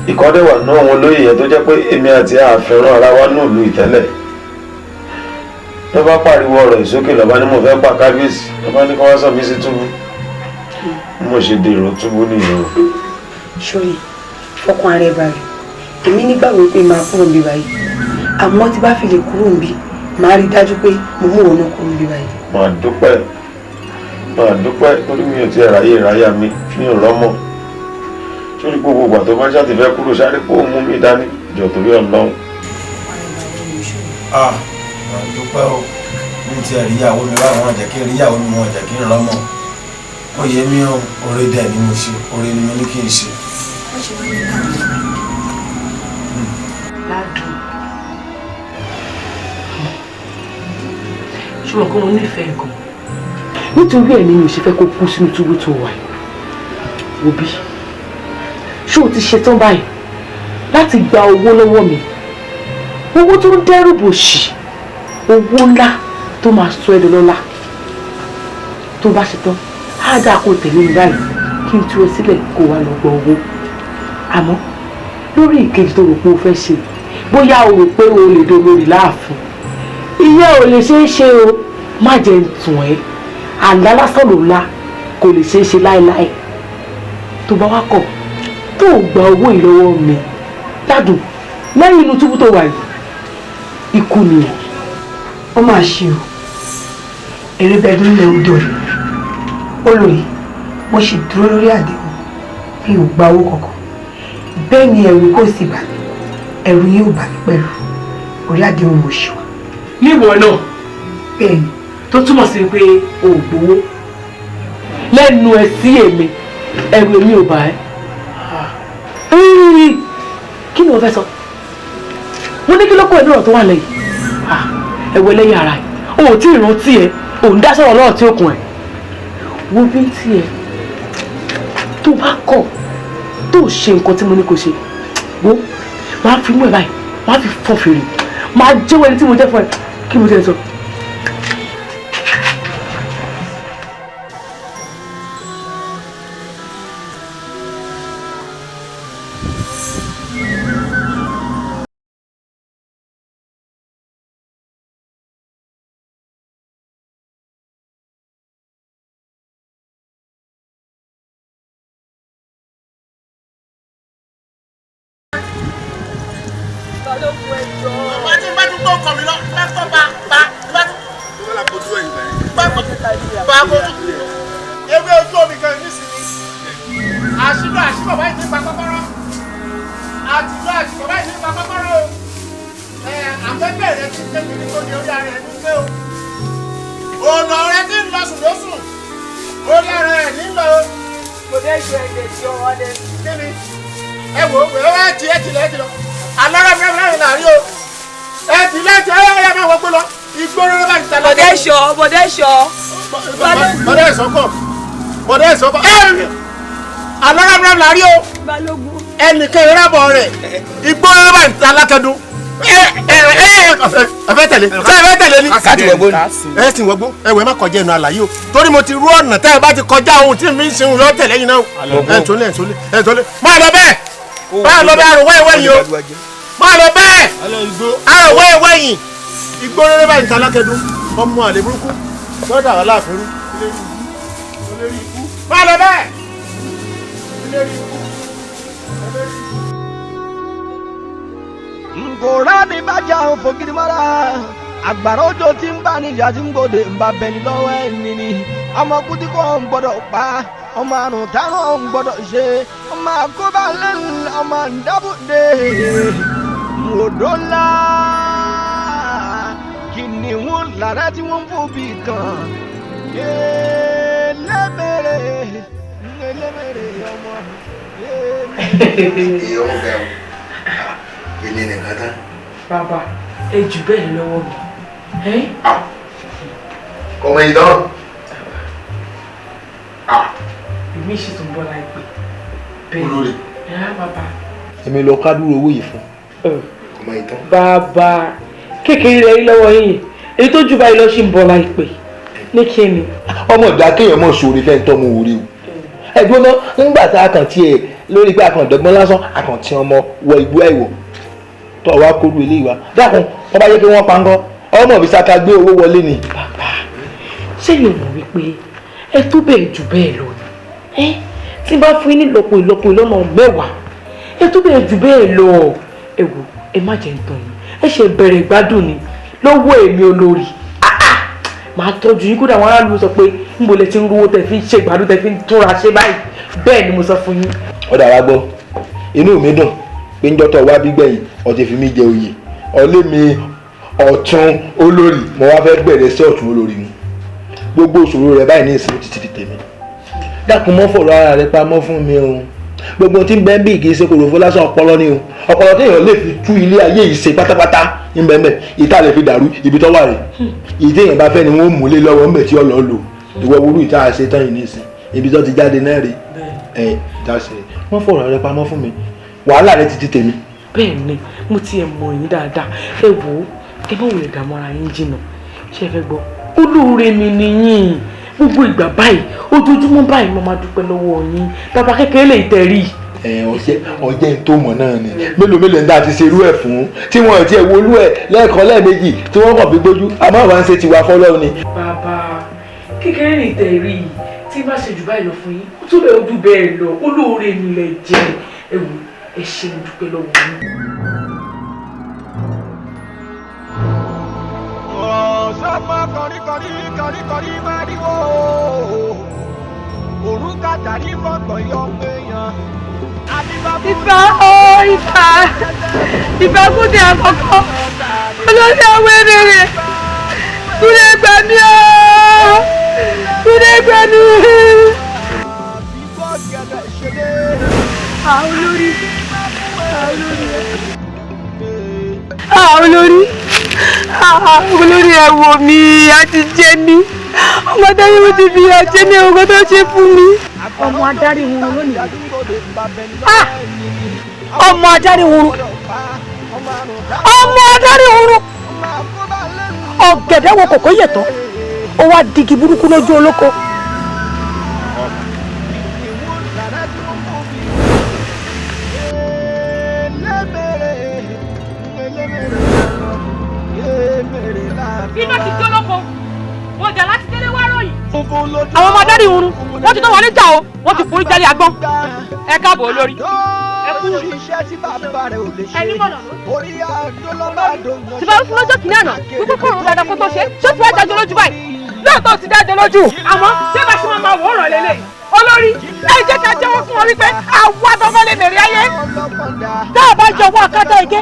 Ìkọ́dẹ̀wà náà wọn lóye yẹn tó jẹ́ pé èmi àti àfẹ́ràn ara wa náà lu ìtẹ́lẹ̀. Lọ́ba pariwo ọ̀rọ̀ ìsókè, lọ́ba ní mo fẹ́ pa kábíyèsí, lọ́ba ní kí wọ́n sọ mí sí túbú. Mo ṣe dèrò túbú nìyẹn o. Sori, fọkàn ara ẹ balẹ̀, èmi nígbàgbọ́ pé máa kúrò níbí báyìí, àmọ́ tí bá fi lè kúrò níbí màá rí dájú pé mo mú òun náà kúrò níbí báyìí. Màá dúpẹ́, màá dúpẹ́ torí mi ò tiẹ̀ ráyè ráyà mi, mi ò rọ́mọ. Sórí gbogbo ìgbà tó bá ṣáà ti fẹ́ kúrò sáré kó mú mi dání jọ torí Ọlọ́run. Ah, màá dúpẹ́ o, mi ti rí ìyàwó mi báwọn wọn jẹ́ kí n rí ìyàwó mi, wọn jẹ́ kí n rọ́mọ. Ó yẹ mí o, oore dẹ̀ ni mo ṣe, oore ni mo ní kí n ṣe. Ládùn, ṣùgbọ́n kó mo nífẹ̀ẹ́ gan. Nítorí ẹ̀ ni mi ò ṣe fẹ́ kó kú sínú túbú tó wà yìí. Wo bí, ṣé o ti ṣetán báyìí láti gba owó lọ́wọ́ mi? Owó tó ń dẹ́rù bòṣì, owó ńlá tó máa sọ ẹ́ dọlọ́lá. Tó bá ṣetán, á dáa kó tẹ̀lé mi báyìí kí n tú ẹ sílẹ̀ kó wá lọ gba owó. Àmọ́ lórí ìkejì tó rò pé o fẹ́ ṣe, bóyá o rò pé o lè dolórí láàfin, ìyẹn ò lè ṣeé ṣe o. Má jẹ́ ń tàn ẹ́, àlá lásán ló la, kò lè ṣeé ṣe láéláé. Tó bá wá kọ̀ tó o gba owó yìí lọ́wọ́ mi, Ládùn, lẹ́yìn inú túbú tó wà yìí, ikú ni o. Ó mà ṣe o, eré bẹ́ẹ̀ nílẹ̀ odò rẹ̀ olóyè, mo sì dúró lórí àdéhùn, mi ò gba owó kankan. Bẹ́ẹ̀ ni ẹ̀rù kò sì bà mí, ẹ̀rù yóò bà mí pẹ̀lú orí àdéhùn mo ṣì wà. Níwọ̀ náà. Bẹ́ẹ̀ ni. Tó túmọ̀ sí pé o ò gbowó lẹ́nu ẹ̀ sí èmi, ẹ̀rù èmi ò bà ẹ́. Kí ni o fẹ́ sọ? Mo ní kí ló kó ẹ lọ́rọ̀ tó wà lẹ́yìn. Ẹ̀wọ̀ ẹlẹ́yìn ara ẹ̀, o ò tí ì rántí ẹ̀, ò ń dá sọ̀rọ̀ lọ́rọ̀ tí ó kùn ẹ̀. Wo bí tí ẹ tó bá kọ̀ tó ṣe nǹkan tí mo ní kó ṣe, wo máa fi mú ẹ báyìí, máa fi fọ́ fèrè, máa jẹ́wọ́ ẹni tí mo jẹ́ fún ẹ. Kí mo jẹ́ sọ? Ewé ojú omi kan nísìnyí. Àṣìlò àṣìbọ̀ báyìí ti pa kọ́kọ́rọ́. Àtìlọ àṣìbọ̀ báyìí ti pa kọ́kọ́rọ́ o. Àfẹ́fẹ́ rẹ ti ń kékeré tó ní orí ara ẹ̀ ní pé o. Ọ̀nà rẹ ti ń lọ sùn lóṣùn. Orí ara ẹ̀ ní lọ o. Kò dé ṣe ẹ̀jẹ̀ tí ọwọ́ dé. Kí ni? Ẹ wò ó, ẹ ti ẹ ti lọ ẹ ti lọ. Àlọ́rọ̀ mẹ́rin láàrin o. Ẹ ti lẹ́tì ẹ ẹ máa wọ pé lọ. Ìgboro ló bá ti tẹ̀lé. Bọ̀dé ṣọ, bọ̀dé ṣọ. Bọ̀dé ìsọ́kọ̀. Bọ̀dé ìsọ́kọ̀. Àlọ́rọ̀ mẹ́rin láàrin o. Balógun. Ẹnìkan ìrábọ̀ rẹ̀. Ìgboro ló bá ti tẹ̀lé alákẹ́dùn. Ẹ fẹ́ tẹ̀lé ṣé ẹ fẹ́ tẹ̀lé ni. Ẹ sì wọgbó ẹ wẹ má kọjá ẹnu àlàyé o torí mo ti rú ọ̀nà tẹ́ ẹ bá ti kọjá ohun tí mi ń ṣe yọ tẹ̀lé yín náà. Ẹ tólé ẹ tólé ẹ tólé máa lọ bẹ́ẹ̀ máa lọ bẹ́ẹ̀ àrùn wẹ́ẹ̀wẹ́ yìí o máa lọ bẹ́ẹ̀ àrùn wẹ́ẹ̀wẹ́ yìí igbó rere báyìí ta lákẹ́dún ọmọ àlè burúkú lọ́dà wà láàfin rú máa lọ bẹ́ẹ̀. Nkòrá ní bájà ń fògiri mọ́ra àgbàrá òjò tí ń bá níjà tí ń gbòde ń bá bẹni lọ́wọ́ ẹni ni ọmọ kúndí kò ń gbọ́dọ̀ pa ọmọ àrùn táwọn ń gbọ́dọ̀ ṣe ọmọ àkóbá lẹ́nu ọmọ àǹdábùdé odò ńlá kìnìún lára tí wọ́n ń fò bí kan ẹlẹ́mẹ̀rẹ̀ ẹlẹ́mẹ̀rẹ̀ ọmọ. Ìyọ̀wọ̀ bẹ́ẹ̀ o. Èmi nìkan tán. Bàbá ẹ jù bẹ́ẹ̀ lọ́wọ́ mi. Kọ̀mọ ìdán. Èmi sì tún bọ́ láìpẹ́. Olórí. Bàbá. Èmi lọ kádúró owó yìí fún. Kọ̀mọ ìdán. Bàbá kékeré rẹ lọ́wọ́ yìí èyí tó jù báyìí lọ sí ń bọ́ láìpẹ́ ní kíni. Ọmọ ìgbà kéèyàn mọ̀ sóore fẹ́ ń tọ́ mu wòrí o. Ẹ̀gbọ́n náà nígbà tá a kàn tiẹ̀ lórí pé a kàn dọ́gbọ́n lásán a kàn ti ọmọ wọ igbó ẹ̀wọ̀ tó wá kóru eléyìí wá dákun wọn bá yẹ kí wọn pa ńkọ́ ọmọ mi saka gbé owó wọlé ni. Bàbá ṣé yóò mọ̀ wípé ẹ tó bẹ́ẹ̀ jù bẹ́ẹ̀ lọ ni tí n bá fún yín ní ìlọ́po ìlọ́po ìlọ́nà mẹ́wàá ẹ tó bẹ́ẹ̀ jù bẹ́ẹ̀ lọ ẹ wò ẹ má jẹ́ ń tàn yín ẹ ṣe bẹ̀rẹ̀ ìgbádùn ni lọ́wọ́ èmi olórí màá tọ́jú yín kódà àwọn aráàlú sọ pé níbo lẹ ti ń rówó tẹ fi ń ṣe ìgbádùn tẹ fi ń túnra ṣe báyìí bẹ́ẹ̀ ni mo sọ fún yín. Ọ̀dà wa gbọ́ inú mi dùn pé ń jọ́tọ̀ wá gbígbẹ̀yìn ó ti fi mí jẹ oyè ọlé mi ọ̀tún olórí mo wá fẹ́ bẹ̀rẹ̀ sí ọ̀tún olórí mu gbogbo ìṣòro rẹ báyìí ní ìsinmi títí di tèmi dákun mọ́ fọ̀rọ̀ ara rẹ pamọ́ fún mi o gbogbo tí ń bẹ́ ń bí kì í ṣe kòròfó lásán ọpọlọ ni o ọpọlọ téèyàn lè fi tú ilé ayé yìí ṣe pátápátá ń bẹ́ẹ̀ bẹ́ẹ̀ ìta lè fi dàrú ibi tó wà rè ìdí èèyàn bá fẹ́ ni wọ́n mú lé lọ́wọ́ ńbẹ̀ tí ọlọ́ lò ìwọ wúrú ìta ṣe tán yìí nísìn ibi tó ti jáde náà rè ẹ̀ ìta ṣe wọ́n fọ̀rọ̀ rẹ pamọ́ fún mi wàhálà rẹ ti di tèmi. Bẹ́ẹ̀ ni mo ti ẹ̀ mọ̀ yín dáadáa ẹ wò ó ẹ má wulẹ̀ dààmú ara yín jìnnà ṣé ẹ fẹ́ gbọ́ olóore mi nìyín gbogbo ìgbà báyìí ojoojúmọ́ báyìí mo máa dúpẹ́ lọ́wọ́ yín bàbá kékeré lè tẹ̀rí. Ẹ ọjẹ́ ń tó mọ̀ náà ni mélòó mélòó ń dá ti ṣerú ẹ̀ fún tí wọ́n ti ẹ̀ wolú ẹ̀ lẹ́ẹ̀kan lẹ́ẹ̀mejì tí wọ́n kàn fi gbójú àmọ́ àwọn ń ṣe tiwa fọ́lọ́ ni. Bàbá kékeré lè tẹ̀rí tí bá ṣe jù báyìí lọ fún yín ó tún bẹ́ẹ̀ ojú bẹ́ẹ̀ lọ olóore mi lẹ jẹ́ ẹ wò ẹ ṣé mo dúpẹ́ lọ́wọ́ yín. Ọ̀sánmọ́ kọ̀ríkọ̀rí kọ̀ríkọ̀rí máa rí wò ó òrùka tàrí fọ̀gbọ̀n yọ péyàn. Ìfà ó ìfà ìfà kúndé àkọ́kọ́ olórí àwọn ebèrè kúndé gbà mí ó kúndé gbà mí. Olórí olórí olórí ẹ wò mí a ti jẹ mí ọmọ adarí wo ti fi àjẹ ní ẹ̀wọ̀n tó ṣe fún mi. Ọmọ adarí wuru lónìí ọmọ adarí wuru ọmọ adarí wuru ọ̀gẹ̀dẹ̀ wo kòkó yẹ̀tọ̀ ó wá digi burúkú lójú olóko. Iná ti jó lóko wọn jà láti délé wá ròyìn. Àwọn ọmọ adarí oorun wọ́n ti tó wọlé jà o wọ́n ti forí jálé agbọ́n. Ẹ káàbọ̀ olórí. Ẹ kú ẹni mọ̀nà. Tí bá fún lọ́jọ́ kìíní àná wípé kò rún dáadáa kó tó ṣe ṣé tí wàá jájọ lójú báyìí. Lóòótọ́ ti dájọ lójú àmọ́ ṣé bá ṣe máa máa wò ó ràn lélẹ̀. Olórí ẹ jẹ́ ká jẹ́wọ́ fún wọn wípé àwa gbọ́ngàn lè mèrè ayé. Tá a bá yọwọ́ akátá ike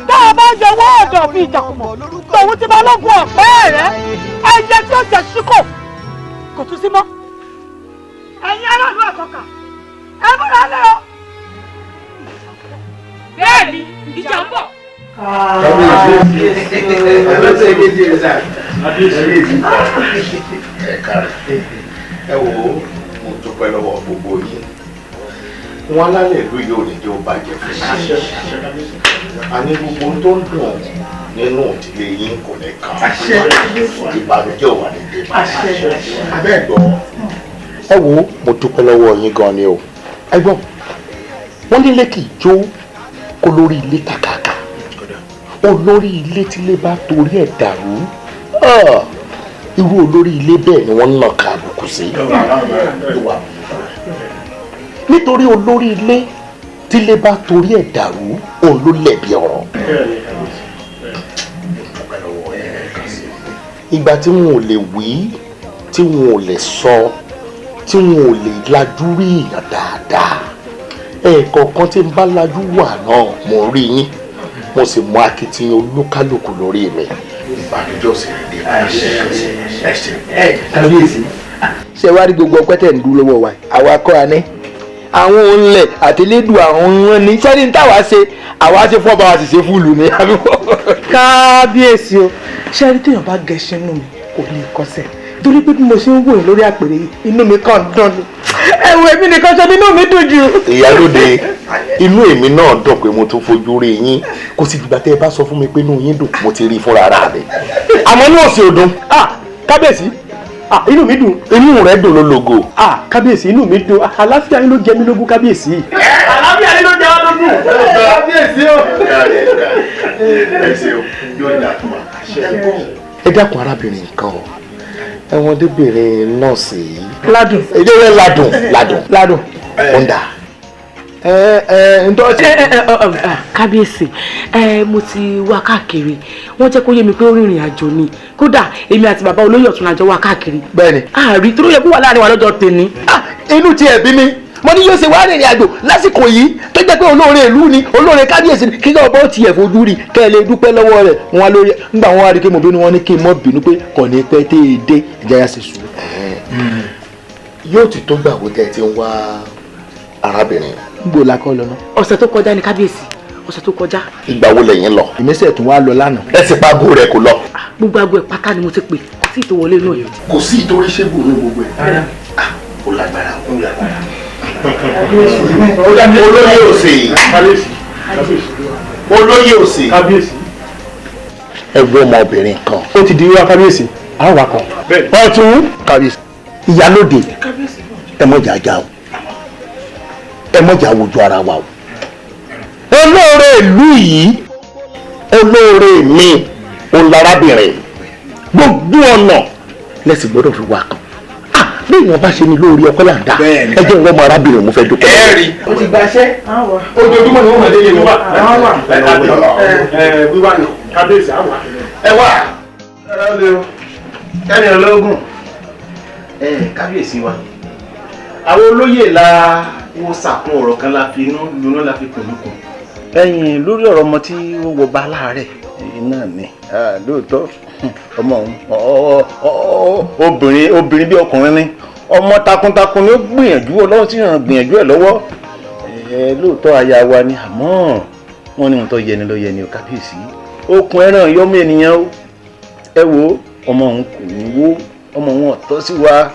tá a bá yọwọ́ ọ̀dọ̀ bíi ìjàkùmọ̀ tòun ti bá lógun ọ̀pẹ́ rẹ̀ ẹyẹ tí ó jẹ síkò kò tún sí mọ́. Ẹ̀yin aráàlú àkọ́kà ẹ múra lé o. Bẹ́ẹ̀ni ìjà ń bọ̀. Ẹ wò ó, mo dúpẹ́ lọ́wọ́ gbogbo yín. Wọn alálẹ̀ ìlú yìí ò ní jẹ́ ó bàjẹ́ fún yín. Àní gbogbo tó ń dùn nínú ìdílé yín kò ní kàn. Ìbànújẹ́ ò wà ní dé bá. Abẹ́ gbọ́. Ẹ wo, mo dúpẹ́ lọ́wọ́ yín gan ni o. Ẹ gbọ́, wọ́n nílé kì í jó kó lórí ilé tàkàkà. Olórí ilé tílé bá torí ẹ̀ dàrú, irú olórí ilé bẹ́ẹ̀ ni wọ́n ń nàka àbùkù sí. Nítorí olórí ilé tílé bá torí ẹ̀ dàrú, òun ló lẹ̀bi ọ̀rọ̀. Ìgbà tí wọn ò lè wí, tí wọn ò lè sọ, tí wọn ò lè lajú rí èèyàn dáadáa, ẹ̀ẹ̀kọ̀ọ̀kan tí n bá lajú wà náà mo rí yín, mo sì mú akitiyan olúkálùkù lórí mi. Ìbànújẹ́ sì rí dé. Kábíyèsí, ṣé wàá rí gbogbo ọpẹ́ tẹ̀ ń dúró lọ́wọ́ wa, àwa kọ́ a ní àwọn òǹlẹ̀ àtẹlẹ́dùn àwọn wọn ní sẹ́ni táwa ṣe, àwa ṣe fún ọba wa sì ṣe fúlù ní. Kábíyèsí o, ṣé rí téèyàn bá gẹṣin inú mi kò lè kọsẹ̀, torí pé bí mo ṣe ń wò yín lórí àpèrè yìí inú mi kàn dùn ni. Ẹ̀wọ̀ èmi nìkan ṣe nínú mi dùn jù. Ìyálóde, inú èmi náà dùn pé mo tún fojú rí yín. Kò sì dìgbà tẹ́ ẹ bá sọ fún mi pé inú yín dùn, mo ti rí i fúnra ara mi. Àmọ́ ní òsì òdùn. Kábíyèsí, inú mi dùn. Inú rẹ dùn lólogò. Kábíyèsí, inú mi dùn. Àlàáfíà yín ló jẹ mí lógún kábíyèsí. Àlàáfíà yín ló jẹ wá lógún. Kábíyèsí o. Ẹ dákun arábìnrin kan o, ẹ̀wọ̀n débìnrin nọ́ọ̀sì yìí. Ládùn. Ìdílé ládùn ládùn. Ládùn. Ọ̀ndà. Kábíyèsí, mo ti wá káàkiri, wọ́n jẹ́ kó yé mi pé ó rìnrìn àjò ni. Kódà èmi àti bàbá olóyè ọ̀tún àjọ wá káàkiri. Bẹ́ẹ̀ni. Àárí tó yẹ kó wà láàrin wa lọ́jọ́ tèmi. Inú ti ẹ̀bí mi, mo ní yóò ṣe wá rìnrìn àjò lásìkò yìí tó jẹ́ pé olóore ìlú ni, olóore kábíyèsí ni, kíkọ́ ọba ó tiẹ̀ fojú rí kẹ́ ẹ lè dúpẹ́ lọ́wọ́ rẹ̀. Wọn lórí ńgbà wọn wá rí i pé mo bínú, wọn ní kí n mọ́ bínú pé kò ní pẹ́ tẹ́ ẹ dé, ìjà yà sì sùn. Yóò ti tó gbà wo tẹ́ ẹ ti ń wá arábìnrin. Ń gbò la kọ́ lọ ná. Ọ̀sẹ̀ tó kọjá ni kábíyèsí, ọ̀sẹ̀ tó kọjá. Ìgbà wo lẹ̀yin lọ? Ìmísẹ̀ tún wá lọ lánàá. Ẹ sì pa aago rẹ̀ kò lọ. Gbogbo aago ẹ̀ pátá ni mo ti pè, kò sí ìtòwọlé náà yìí. Kò sí ìtorí ṣébù ní gbogbo ẹ̀. Ó lágbára, ó lágbára. Olóyè òsè. Olóyè òsè. Ẹ wo ọmọbìnrin kan. Ó ti di wíwá kábíyèsí, a wà kan. Ọ̀tún. Kábíyèsí. Ìyálóde, ẹ mọ̀jà já o, ẹ mọ̀jà wojú ara wa o. Olóore ìlú yìí, olóore mi, òun lárábìnrin. Gbogbo ọ̀nà lẹ́sìn gbọ́dọ̀ fi wá kan. Bí ìwọ̀n bá ṣe ni lórí ọkọ là ń dá, ẹ jẹ́ ìwọ́n ọmọ arábìnrin mo fẹ́ dúpẹ́. Ẹ rí. O ti gbaṣẹ́, ojoojúmọ́ ni wọ́n mọ̀ délé wọn. Wíwá ni kábíyèsí àwà. Ẹ wá. Kẹ́mi ológun, kábíyèsí wa, àwọn olóyè la wo sàkún ọ̀rọ̀ kan la fi inú luná la fi kùnlùkùn. Ẹ̀yin lórí ọ̀rọ̀ ọmọ tí ó wọ bá láàárẹ̀ náà ni lóòótọ́ ọmọ òun obìnrin obìnrin bí ọkùnrin ni, ọmọ takuntakun ni ó gbìyànjú, Ọlọ́run sì ràn gbìyànjú ẹ̀ lọ́wọ́. Lóòótọ́ aya wa ni, àmọ́ wọ́n ní ohun tó yẹni ló yẹni o kábíyèsí. Okùn ẹran yọmọ ènìyàn o, ẹ wo ọmọ òun kò ní wó, ọmọ òun ọ̀tọ́ sí wa.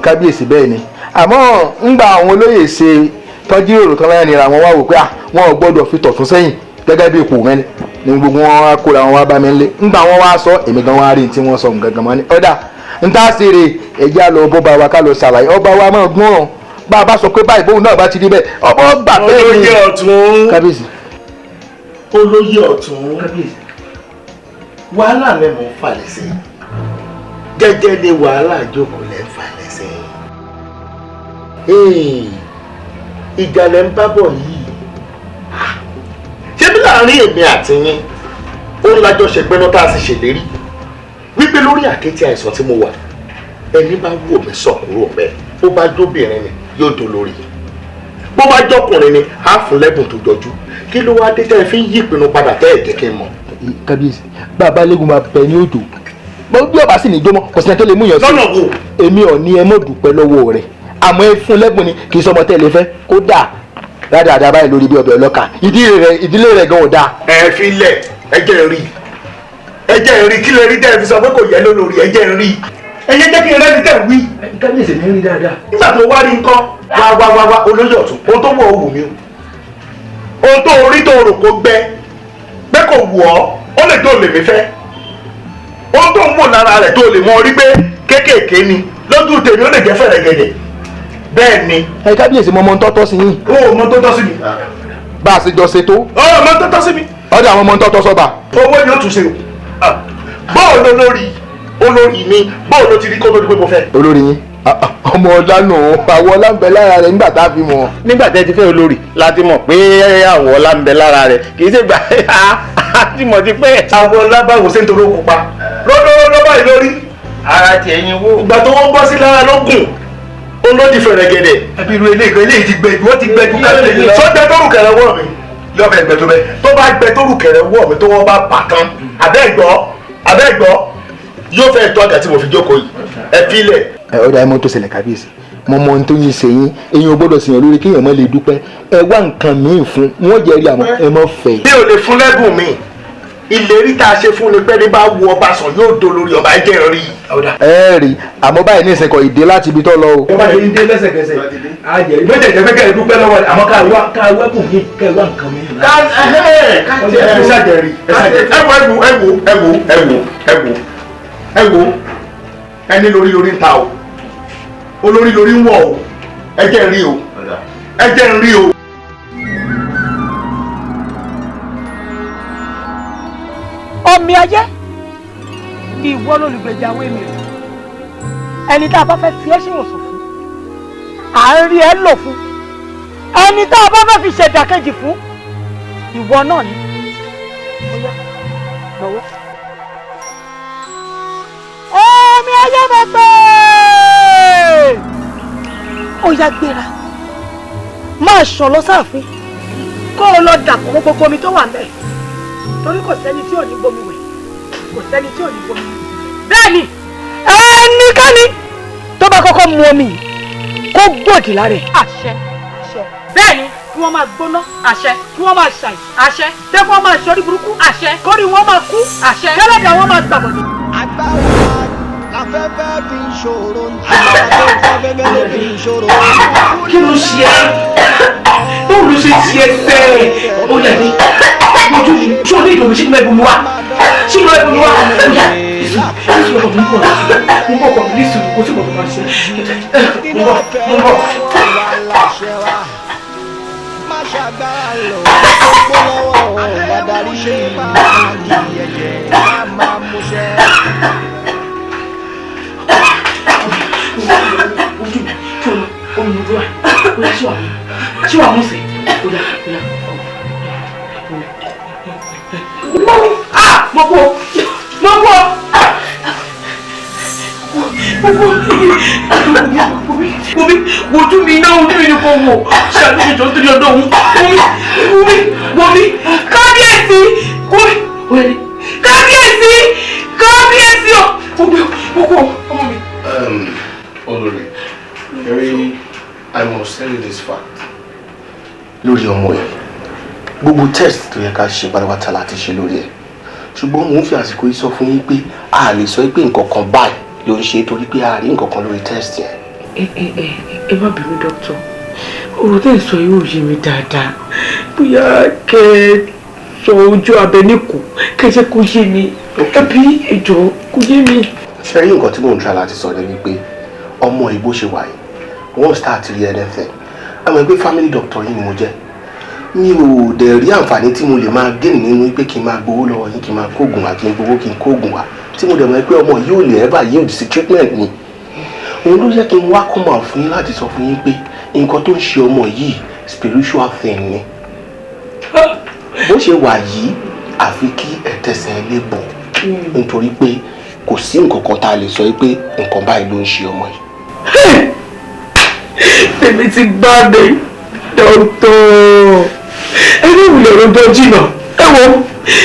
Kábíyèsí, bẹ́ẹ̀ ni, àmọ́ ńgbà àwọn olóyè ṣe tọ́jú èrò tán láyé nira wọn wá wò pé wọn ò gbọ́dọ̀ fi tọ̀tún sẹ́yìn gẹ́gẹ́ bí ipò mẹ́ni ni gbogbo wọn wá kóra wọn wá bá mi lé. Ńgbà wọn wá sọ èmi gan wá rí tí wọ́n sọ nǹkan gan mọ́ ni ọ̀dà ń tá a ṣe rè, ẹ̀jẹ̀ á lọ bọ́ba wa ká lọ ṣàlàyé ọba wa máa gbọ́n ràn bá a bá sọ pé báyìí bóun náà bá ti rí bẹ́ẹ̀ ọba gbà bẹ́ẹ̀ ni. Olóyè ọ̀tún. Kábíyèsí. Olóyè ọ̀tún. Kábíyèsí. Wàhálà lẹ mọ̀ ń fà lẹ́sẹ̀, gẹ́gẹ́ ni wàhálà jókòó lẹ́ ń fà lẹ́sẹ̀. Ìjà lẹ ń bá bọ̀ yìí. Ṣé bí láàrin èmi àti yín ó ń lájọ ṣèpinnu tá a sì ṣèlérí wípé lórí àkéte àìsàn tí mo wà, ẹni bá wò mí sọ kúrò mẹ́, bó bá jóbìnrin ni yóò dolórí, bó bá jọkùnrin ni á fún lẹ́bùn tó jọjú. Kí ló wá dé tẹ́ ẹ fi ń yí ìpinnu padà tẹ́ ẹ jẹ́ kí n mọ̀? Kábíyèsí, bàbá lẹ́gùn máa bẹ ní òjò bí ọba sì ní ìjọmọ, kò sí ẹni tó lè mú yàn sí. Lọ́nà wo? Èmi ò ní ẹ mọ̀ dúpẹ́ lọ́wọ́ rẹ̀, àmọ́ ẹ fún lẹ́bùn ni, kì í sọmọ tẹ́ ẹ lè fẹ́ kódà dáadáa báyìí lórí bí ọbẹ̀ ọlọ́kà, ìdílé rẹ̀ gan ò dáa. Ẹ fi lẹ̀, ẹ jẹ́ rí, ẹ jẹ́ rí, kí lè rí tẹ́ ẹ fi sọ pé kò yẹ lólórí, ẹ jẹ́ rí. Ẹ̀yẹ jẹ́ kí n rẹ́ni tẹ̀ wí. Kábíyèsí mi rí dáadáa. Nígbà tó wá rí nǹkan, wá wá wá wá olóyè ọ̀tún, ohun tó wù ọ́ wù mí o. Ohun tó orí tó rò kó gbẹ, pé kò wù ọ́, ó lè tó lè mí fẹ́. Ohun tó ń wò lára rẹ̀ tó lè mọ orí pé kéékèèké ni, lójú tèmi ó lè jẹ́ fẹ̀rẹ̀gẹ̀dẹ̀. Bẹ́ẹ̀ ni. Ẹ kábíyèsí mo mọ ohun tó tọ́ sí yín. O ò mọ tó tọ́ sí mi. Bá a ṣe jọ ṣe tó. O ò mọ tó tọ́ sí mi. Ọ̀dọ̀ àwọn ọmọ ń tọ́tọ́ sọ́ba. Owó ni ó tún ṣe o. Bóòlù olórí olórí mi bóòlù ti rí kó tó di pé mo fẹ́. Olórí yín ọmọ ọlá nù àwọ̀ ọlá ń bẹ lára rẹ̀ nígbà tá a fi mọ̀. Nígbà tẹ́ ti fẹ́ olórí la ti mọ̀ pé àwọ̀ ọlá ń bẹ lára rẹ̀ kì í ṣe gbà á ti mọ̀ ti pẹ́. Àwọ̀ ọlá báwo ṣe ń torí okùn pa lọ́dọ́lọ́dọ́ báyìí lórí. Ara tiẹ̀ yín wò. Ìgbà tó wọ́n bọ́ sí lára ló gùn ó ló di fẹ̀rẹ̀gẹ̀dẹ̀. Ẹbí irú eléyìí eléyìí ti gbẹ ju ó ti gbẹ ju kábíyèsí lọ. Sọ́jà tó rù kẹrẹ wọ̀ mi yọ̀bẹ̀ gbẹ tó bẹ tó bá gbẹ tó rù kẹrẹ wọ̀ mi tó wọ́n bá bà tán abẹ́gbọ́ yóò fẹ́ tó àgà tí mo fi jókòó yìí ẹ fílẹ̀. Ẹ ọ̀dà ẹ mọ tó ṣẹlẹ̀ kábíyèsí mo mọ ohun tó yín ṣe yín eyín o gbọ́dọ̀ sèyàn lórí kéèyàn mọ́ lè dúpẹ́ ẹ wá nǹkan míì fún wọn jẹ́ rí àmọ́ ẹ mọ́ fẹ́. Mi ò lè fún lẹ́bùn mi ìlérí tá a ṣe fún ni pé ní bá wu ọba sàn yóò do lórí ọba ẹ jẹ́ rí. Ẹ rí àmọ́ báyìí ní ìsìnkọ ìdè láti ibi tó lọ o. Ọba ṣe ń dé lẹ́sẹ̀kẹsẹ̀ àjẹ́ ìgbẹ́jẹ̀jẹ̀ fẹ́ kẹ́ ẹ dúpẹ́ lọ́wọ́ rẹ̀ àmọ́ ká wá bùn mí kẹ́ ẹ wá nǹkan mi. Ẹ ṣàjẹrí ẹ wo ẹ wo ẹ wo ẹ wo ẹ wo ẹ wo ẹni lórí lórí ń ta o olórí lórí ń wọ̀ o ẹ jẹ́ rí o ẹ jẹ́ rí o. Omi ayé ìwọ lolùgbèjà àwọn ènìyàn ẹni tá a bá fẹ́ fi ẹ́ ṣèwòsàn fún à ń rí ẹ lò fún ẹni tá a bá fẹ́ fi ṣèdàkejì fún ìwọ náà ni. Ó yá, lọ́wọ́. Omi ayé mo pè é ó yá gbéra máa ṣàn lọ sáàfin kó o lọ dàpọ̀ mọ́ gbogbo omi tó wà ńbẹ̀ torí kò sẹ́ni tí ò ní bomi wẹ̀ kò sẹ́ni tí ò ní bomi. Bẹ́ẹ̀ ni ẹnikẹ́ni tó bá kọ́kọ́ mu omi yìí kó gbòdì lára ẹ̀. Àṣẹ àṣẹ. Bẹ́ẹ̀ ni kí wọ́n máa gbóná. Àṣẹ. Kí wọ́n máa ṣàìsàn. Àṣẹ. Tẹ́ kí wọ́n máa ṣorí burúkú. Àṣẹ. Kórí wọ́n máa kú. Àṣẹ. Kẹ́lẹ́dà wọ́n máa gbàbọ̀dé. Agbára láfẹ́fẹ́ fi ń ṣòro agbára tó ń fẹ́fẹ́ ló fi ń ṣòro. Kí ló ṣe é? Báwo ló ṣe ṣe é sẹ́ẹ̀? Ó yà ní ojú mi ṣé o ní ìdòwú ṣé mo ẹ̀bùn mi wá ṣé mo ẹ̀bùn mi wá ó yà nísù ọkọ̀ mi ń bọ̀ mo ń bọ̀ ọkọ̀ mi nísù kó tí mo fi máa ṣe mo bọ̀ mo bọ̀. Má ṣàgbára lò ó lọ́wọ́ adarí máa kí ẹ̀jẹ̀ máa múṣẹ́. Ojú mi kí o omi ojú wa ó yà ṣé wàá mú sí ó yà ó yà. Ah! Mo kú o! Mo kú o! Mo kú o! Wòmí! Wojú mi iná ojú mi ni kò wò! Ṣàánú mi jọ nítorí ọdún òun! Wòmí! Wòmí! Wòmí! Kábíyèsí! Wòmí! Wòmí! Kábíyèsí! Kábíyèsí o! Wòmí! Mo kú o! Ọmọ mi. Olórí, I must tell you this fact. Lórí ọmọ yẹn, gbogbo test tó yẹ ká ṣe pátápátá la ti ṣe lórí ẹ̀, ṣùgbọ́n mò ń fi àsìkò yìí sọ fún yín pé a lè sọ pé nǹkan kan báyìí ló ń ṣe torí pé a rí nǹkan kan lórí test yẹn. Ẹ ẹ ẹ ẹ má bínú dókítà, ọ̀rọ̀ tẹ́ ẹ̀ sọ yóò yé mi dáadáa, bóyá kẹ́ ẹ sọ ojú abẹ níkù kẹ́ ẹ jẹ́ kó yé mi ẹbí ẹjọ́ kó yé mi. Ṣé rí nǹkan tí mò ń tra láti sọ ni wípé ọmọ ìbò ṣe wà yìí wọ́n start rí anything àmọ́ pé family doctor yìí ni mo jẹ́, mi ò dẹ̀ rí àǹfààní tí mo lè máa gain nínú pé kí n máa gbowó lọ́wọ́ yín kí n máa kóògùn wá kí n gbowó kí n kóògùn wá tí mo dẹ̀ mọ̀ pé ọmọ yìí ò lè ever yield sí treatment mi. Òun ló jẹ́ kí n wá come out fún yín láti sọ fún yín pé nǹkan tó ń ṣe ọmọ yìí spiritual thing ni. Bó ṣe wà yìí àfi kí ẹ tẹsẹ̀ lé bọ̀ nítorí pé kò sí nǹkan kan tá a lè sọ pé nǹkan báyìí ló ń ṣe ọmọ yìí. Tèmi ti bá mi dọ́tọ̀ ẹni ìwúlẹ̀ rọjò jìnnà ẹ wo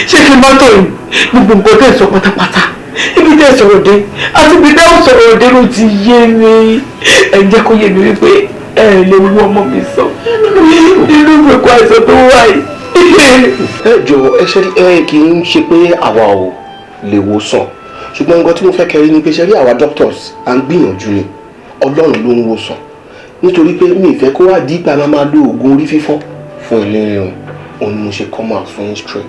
ṣé kí n má tọ̀ yìí gbogbo nǹkan tẹ̀ sọ pátápátá ibi tẹ̀ sọ̀rọ̀ dé àti ibi tẹ̀ sọ̀rọ̀ dé ló ti yé mi ẹ jẹ́ kó yé mi wípé ẹ lè wú ọmọ mi sọ nínú ìgbèkùn àìsàn tó wà yìí. Ẹ jọ̀ọ́ ẹ ṣe ẹ kì í ṣe pé àwa ò lè wò sàn Ṣùgbọ́n nǹkan tí mo fẹ́ kẹrí ni pé ṣe rí àwa doctors à ń gbìyànjú ni, Ọlọ́run ló ń wòsàn, nítorí pé mi ì fẹ́ kó wá di ìgbà máa lo oògùn orí fífọ́ fún inú rírun. Òun ni mo ṣe come out fún yín straight.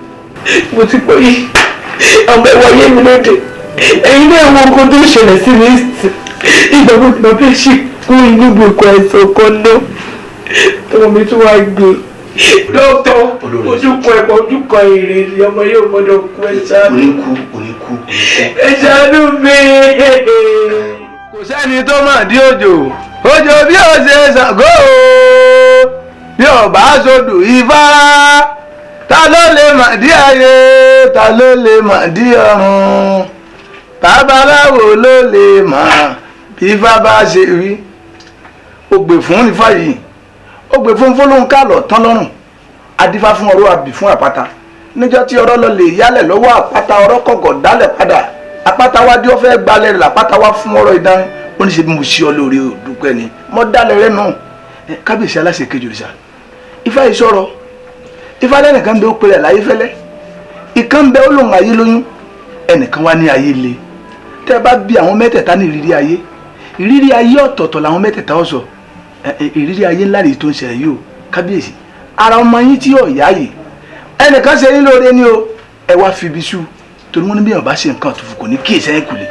Mo ti pọ̀ yìí, ọmọ ẹ̀wọ̀ ayé mi lóde. Ẹ̀yin náà wo nǹkan tó ń ṣẹlẹ̀ sí mi ìgbà wo ni mo fẹ́ ṣì kú inú gbogbo àìsàn kan náà tọmọ mi tún wá gbé dókítà. Ojúkọ ẹ̀pọ̀ ojúkọ èrè ni ọmọ yóò gbọ́dọ̀ kú. Ẹ ṣàánú. Oníkú, oníkú. Ẹ ṣàánú mi. Kò sẹ́ni tó mọ̀ dí òjò òjò bí ó ṣe Ṣàngó, bí ọba sodù Ifá. Ta ló lè mọ̀ dí ayé? Ta ló lè mọ̀ dí ọ̀run? Babaláwo ló lè mọ̀ bí Ifá bá ṣe rí. Ó gbè fún Ifá yìí, ó gbè fún fọlọ́hún kálọ̀ tán lọ́rùn. Adífá fún ọ̀rọ̀ àbí fún àpáta níjọ́ tí ọ̀rọ̀ lọ lè yálẹ̀ lọ́wọ́ àpáta. Ọ̀rọ̀ kọ̀gọ̀ dálẹ̀ padà. Àpáta wá dí, ó fẹ́ gbalẹ̀ rẹ̀. Làpáta wá fún ọ̀rọ̀ ìdán. Ó ní ṣe bí mo ṣe ọ lóore, ò dúpẹ́ ni mo dálẹ̀ rẹ̀ nù. Kábíyèsí aláṣẹ kejì òrìṣà, Ifá yìí sọ̀rọ̀. Ifá lẹ́nìkan bẹ, ó pelẹ̀ láyé fẹ́lẹ́. Ìkan bẹ, ó lòun ayé lóyún. Ẹnìkan wá ní ayé le. Tẹ́ ẹ bá bí àwọn mẹ́tẹ̀ẹ̀ta ní ìrírí ayé, ìrírí ayé ọ̀tọ̀ọ̀tọ̀ làwọn mẹ́tẹ̀ẹ̀ta ó sọ. Ìrírí ayé ńlá rèé tó ń ṣẹlẹ̀ yìí o. Kábíyèsí, ara ọmọ yín tí yóò yá yìí, ẹnìkan ṣe yín lóore ni o. Ẹ wá fi ibi sú, torí wọn ní bí wọn bá ṣe nǹkan àtúfò kò ní kí èsẹ́ kù lè.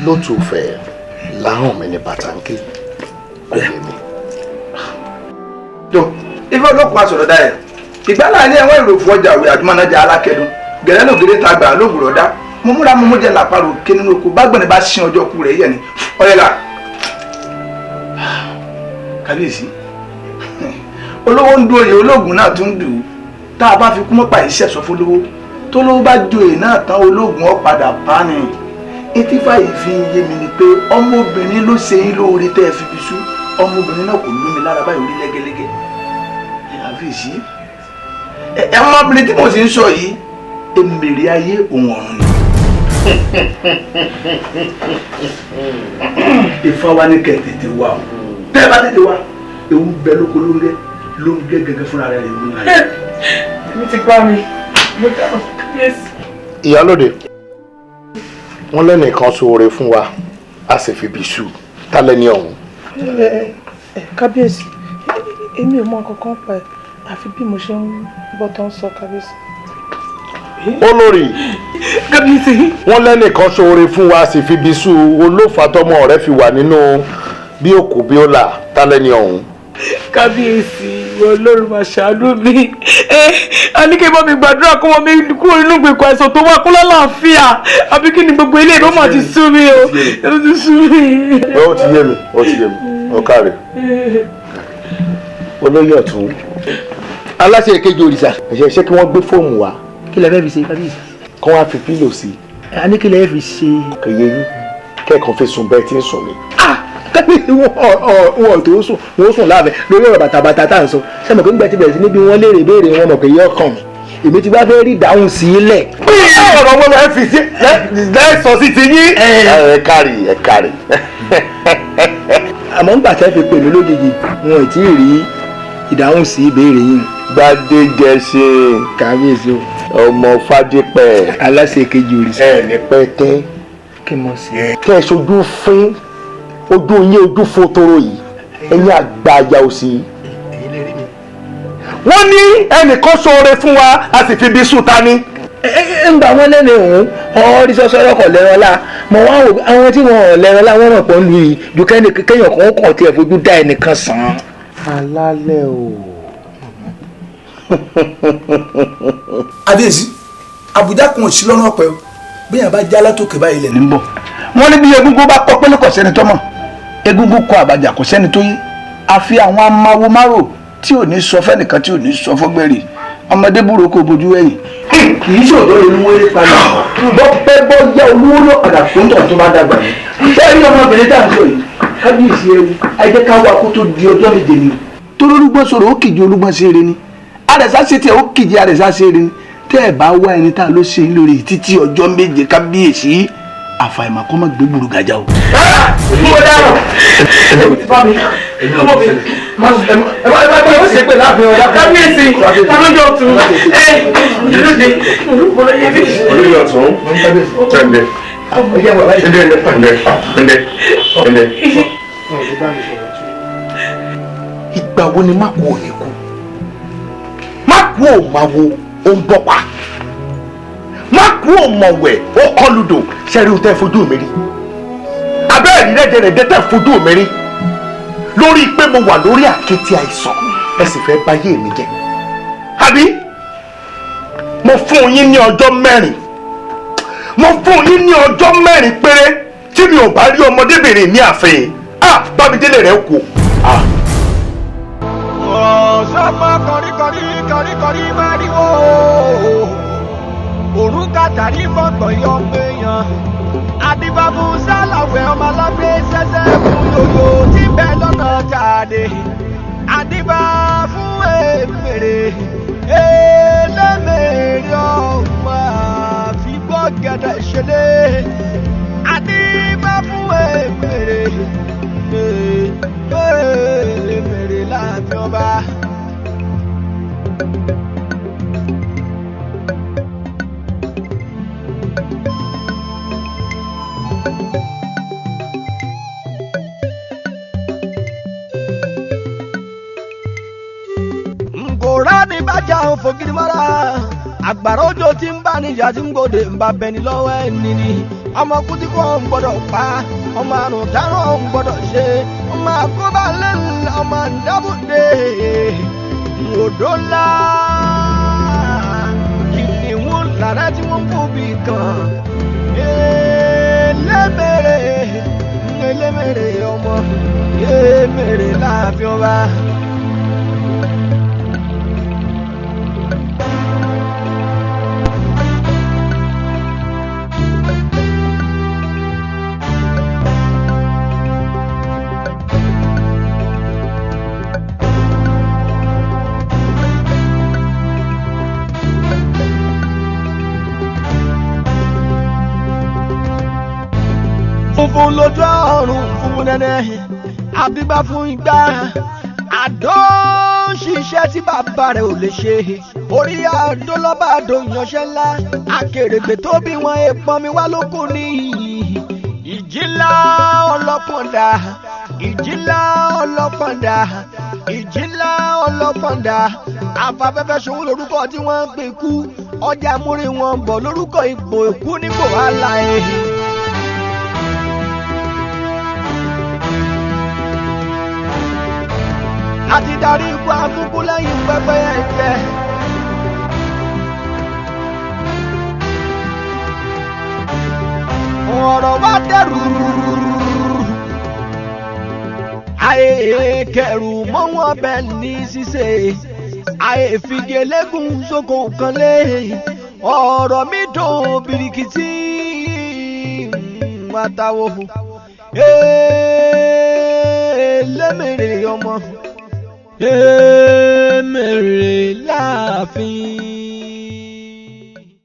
Lótùfẹ́ láhùn mi ní bàtàǹkì kò yé mi. Tó ifá olókùn asọ̀rọ̀ dá ẹ̀ ìgbàlá ní ẹ̀wọ̀n èrò fún ọjà òwe àjùmọ̀nájà alákẹ́dùn gẹ̀rẹ́ lògèrè ta gbà lóògùrọ̀ dá. Mo múra mo mú jẹ làpárò ké nínú oko. Bá gbọ̀nì bá sin ọjọ́ ku rẹ̀ yẹ̀ ni ọ̀yẹ̀là. Kábíyèsí, olówó ń du oyè, ológun náà tún ń dù ú. Tá a bá fi kú mọ́pà yìí sẹ̀sọ́ fólówó, tó lówó bá joyè náà tán, ológun ó padà pa ni. Etí fàyè fi ń yé mi ni pé ọmọbìnrin ló ṣe yín lóore tẹ́ ẹ fi bí sú. Ọmọbìnrin náà kò lómi lára báyìí, orí lẹ́gẹ́lẹ́gẹ́. Ẹ àfíìsí ẹ, ọmọbìnrin tí mo sì ń sọ yìí, èmèrè ayé òun ọ̀run ni. Ifá wa ní kẹ́ tètè wá o. Tẹ́ ẹ bá tètè wá, ewu bẹ lóko lóńgẹ́ lóńgẹ́ gẹ́gẹ́ fúnra rẹ̀ lè mú ayé. Èmi ti gbá mi, mo dáhùn, kábíyèsí. Ìyálóde, wọ́n lẹ́nìkan ṣoore fún wa, a sì fi bí sú. Tálẹ́ ní ọ̀hún? Ẹ kábíyèsí, èmi ò mọ nǹkan kan pa ẹ, àfi bí mo ṣe ń gbọ́ tó ń sọ, kábíyèsí. Olórí. Kábíyèsí. Wọ́n lẹ́nìkan ṣoore fún wa, a sì fi bí sú. Olófà tọmọ rẹ fi wà nínú bí òkú bí ó là. Tálẹ́ ní ọ̀hún? Kábíyèsí, ìwọ Ọlọ́run máa ṣàánú mi. Ẹ a ní kí n bá mi gbàdúrà kó wọn mi kúrò nínú ìgbèkùn àìsàn tó wà, kó lálàáfíà. Àbí kí ni gbogbo ilé ìlú mà ti sú mi o, ó ti sú mi. Ó ti yé mi, ó ti yé mi. Ó káre, olóyè ọ̀tún. Aláṣẹ èkejì òrìṣà. Ẹ ṣe kí wọ́n gbé fóòmù wá. Kí lẹ fẹ́ fi ṣe, kábíyèsí? Kí wọ́n á fi pílò sí i. A ní kí lẹ fi ṣe? Kò yé yín, kẹ́ẹ̀kan fi sùn bẹ́ẹ̀ tí ń sùn ni. Kábíyèsí, wọn tó sùn, wọn sùn láàfẹ lórí ọ̀rọ̀ bàtàbàtà tá à ń sọ. Sẹ́mi pé nígbà tí bẹ̀rẹ̀ sí níbi wọ́n léèrè béèrè, wọn mọ̀ pé yọ kàn mí, èmi ti bá fẹ́ rí ìdáhùn sí i lẹ̀. Ọ̀rọ̀ wọn lọ fi sí lẹ́sọ̀ sí ti yín. Ẹ kárí, ẹ kárí. Àmọ́ ńgbà tẹ́ fi pè mí lójijì, wọn ò tí ì rí ìdáhùn sí ìbéèrè yìí. Gbadégẹṣin. Kábíyèsí o. Ọmọ Fádípẹ̀. Aláṣẹ kejì òrìṣà. Ẹ ní pẹ́ tẹ́. Kí mo sì. Kẹ́ ẹ ṣojú fín ojú yín, ojú fotoro yìí, ẹ̀yin àgbàyà òsì. Wọ́n ní ẹnìkan ṣoore fún wa, a sì fi bí sùn ta ni. Ń gba wọn lẹ́nu òun ọ̀rí sọ́sọ́rọ́ kọ̀ lẹ́ran lá. Mọ̀ wá wò, àwọn tí wọn ò lẹ́ran lá, wọ́n mọ̀ pọ̀ ń lu yìí ju kéèyàn kan kàn tiẹ̀ fojú dá ẹnìkan sàn án. Alálẹ̀ o. Àbíyèsí, àbújá kan ò sí lọ́rùn ọ̀pẹ o. Bí yàn bá já látòkè báyìí lẹ̀ ní bọ̀. Wọ́n ní bí egungun bá kọ pélé, kò sẹ́ni tó mọ̀. Egungun kọ àbàjá, kò sẹ́ni tó yé, àfi àwọn amáwo márò tí ò ní sọ fẹ́nìkan, tí ò ní sọ fọ́gbẹ́rì. Ọmọdé búrò kò bójú ẹ̀yìn. Kì í ṣòro olúwo lè padà bọ́ pẹ́ bọ́ jẹ́ olúwo ló padà fún tọ̀ tó bá dàgbà ní. Bẹ́ẹ̀ ni ọmọbìnrin tá à ń sọ yìí, kábíyèsí, ewu ẹ jẹ́ ká wá kó tó di ọjọ́ méje ni. Torí olúgbọ́n sọ̀rọ̀, ó kìjì olúgbọ́n sí eré ni. Àrẹ̀sá ṣe tiẹ̀, ó kìjì àrẹ̀sá ṣe eré ni. Tẹ́ ẹ̀ bá wá ẹni tá a ló ṣe lórí títí ọjọ́ méje, kábíyèsí, Àfàìmọ̀ kó má gbé gbùrù gàjà o. Mo dárò. Bá mi, ọmọ mi, ẹ má ẹ má ṣe pé láàfin ọ̀dà. Kábíyèsí, olóyè ọ̀tún, ẹ olóde, olóyè mi. Olóyè ọ̀tún, ẹ̀ǹdẹ̀, ẹ̀ǹdẹ̀, ẹ̀ǹdẹ̀, ẹ̀ǹdẹ̀, ẹ̀ǹdẹ̀. Ìgbà wo ni má kú ò ní kú? Má kú ò máa wo ó ń bọ́ pa. Má kú ò mọ̀wẹ̀ ó kọ́ ludò ṣẹ́rí ohun tẹ́ fojú mi rí. Abẹ́rẹ́ rẹ́dẹ̀rẹ́dẹ́ tẹ́ fojú mi rí. Lórí pé mo wà lórí àkéte àìsàn ẹ sì fẹ́ bayé mi jẹ́. Àbí? Mo fún yín ní ọjọ́ mẹ́rin. Mo fún yín ní ọjọ́ mẹ́rin péré tí mi ò bá rí ọmọdébìnrin ní ààfin. Ah! Bámidélé rẹ̀ kú. Ah! Ọ̀sọ́mọ kọ̀ríkọ̀rí kọ̀ríkọ̀rí máa rí wò ó. Òrùn kàtàrí fọ̀gbọ̀n yọ péyàn. Adébábù sálàwẹ̀ ọmọ alábẹ́ sẹ́sẹ́ fún yòyò tí ń bẹ lọ́nà jáde. Adébá fún èmèrè elémèrè ọmọ àfigbọ́ gẹ̀dẹ̀ ṣẹlẹ̀. Adébá fún èmèrè elémèrè láàfin ọba. Nkòrá ní bájà òfògiri mọ́ra àgbàrá òjò tí ń bá níjà tí ń gbòde ń bá bẹni lọ́wọ́ ẹni ni ọmọ kú tí kò ń gbọ́dọ̀ pa ọmọ àrùn dáràn ń gbọ́dọ̀ ṣe ọmọ àkóbá lẹ́nu ọmọ àdábòde odò ńlá kìnìún lára tí wọ́n ń bò bí kan elémèrè elémèrè ọmọ elémèrè láàfin ọba. Funfun lójú ọ̀run funfun nẹ́nẹ́ àbígbà fún igbá àdó ń ṣiṣẹ́ tí bàbá rẹ̀ ò lè ṣe orí àdó lọ́ba àdó yanṣẹ́ ńlá akèrègbè tó bí wọn èèpọn mi wá lóko ní ìjìnlá ọlọ́pọ̀ndà ìjìnlá ọlọ́pọ̀ndà ìjìnlá ọlọ́pọ̀ndà afáfẹ́fẹ́ ṣòwò lórúkọ tí wọ́n ń pè kú ọjà múrí wọn bọ̀ lórúkọ ipò èkú nípò aláì. Àti darí ikú akúkú lẹ́yìn pẹ́pẹ́ ẹ̀jẹ̀. Ọ̀rọ̀ wa dẹrù. Àyè kẹrù mọ́ wọn bẹ́ẹ̀ ní ṣíṣe. Àyè fìgè lẹ́gùn sóko kan lé. Ọ̀rọ̀ mi dùn bìrìkìtì àtàwọ̀. Elémèrè ọmọ. Èmèrè láàfin.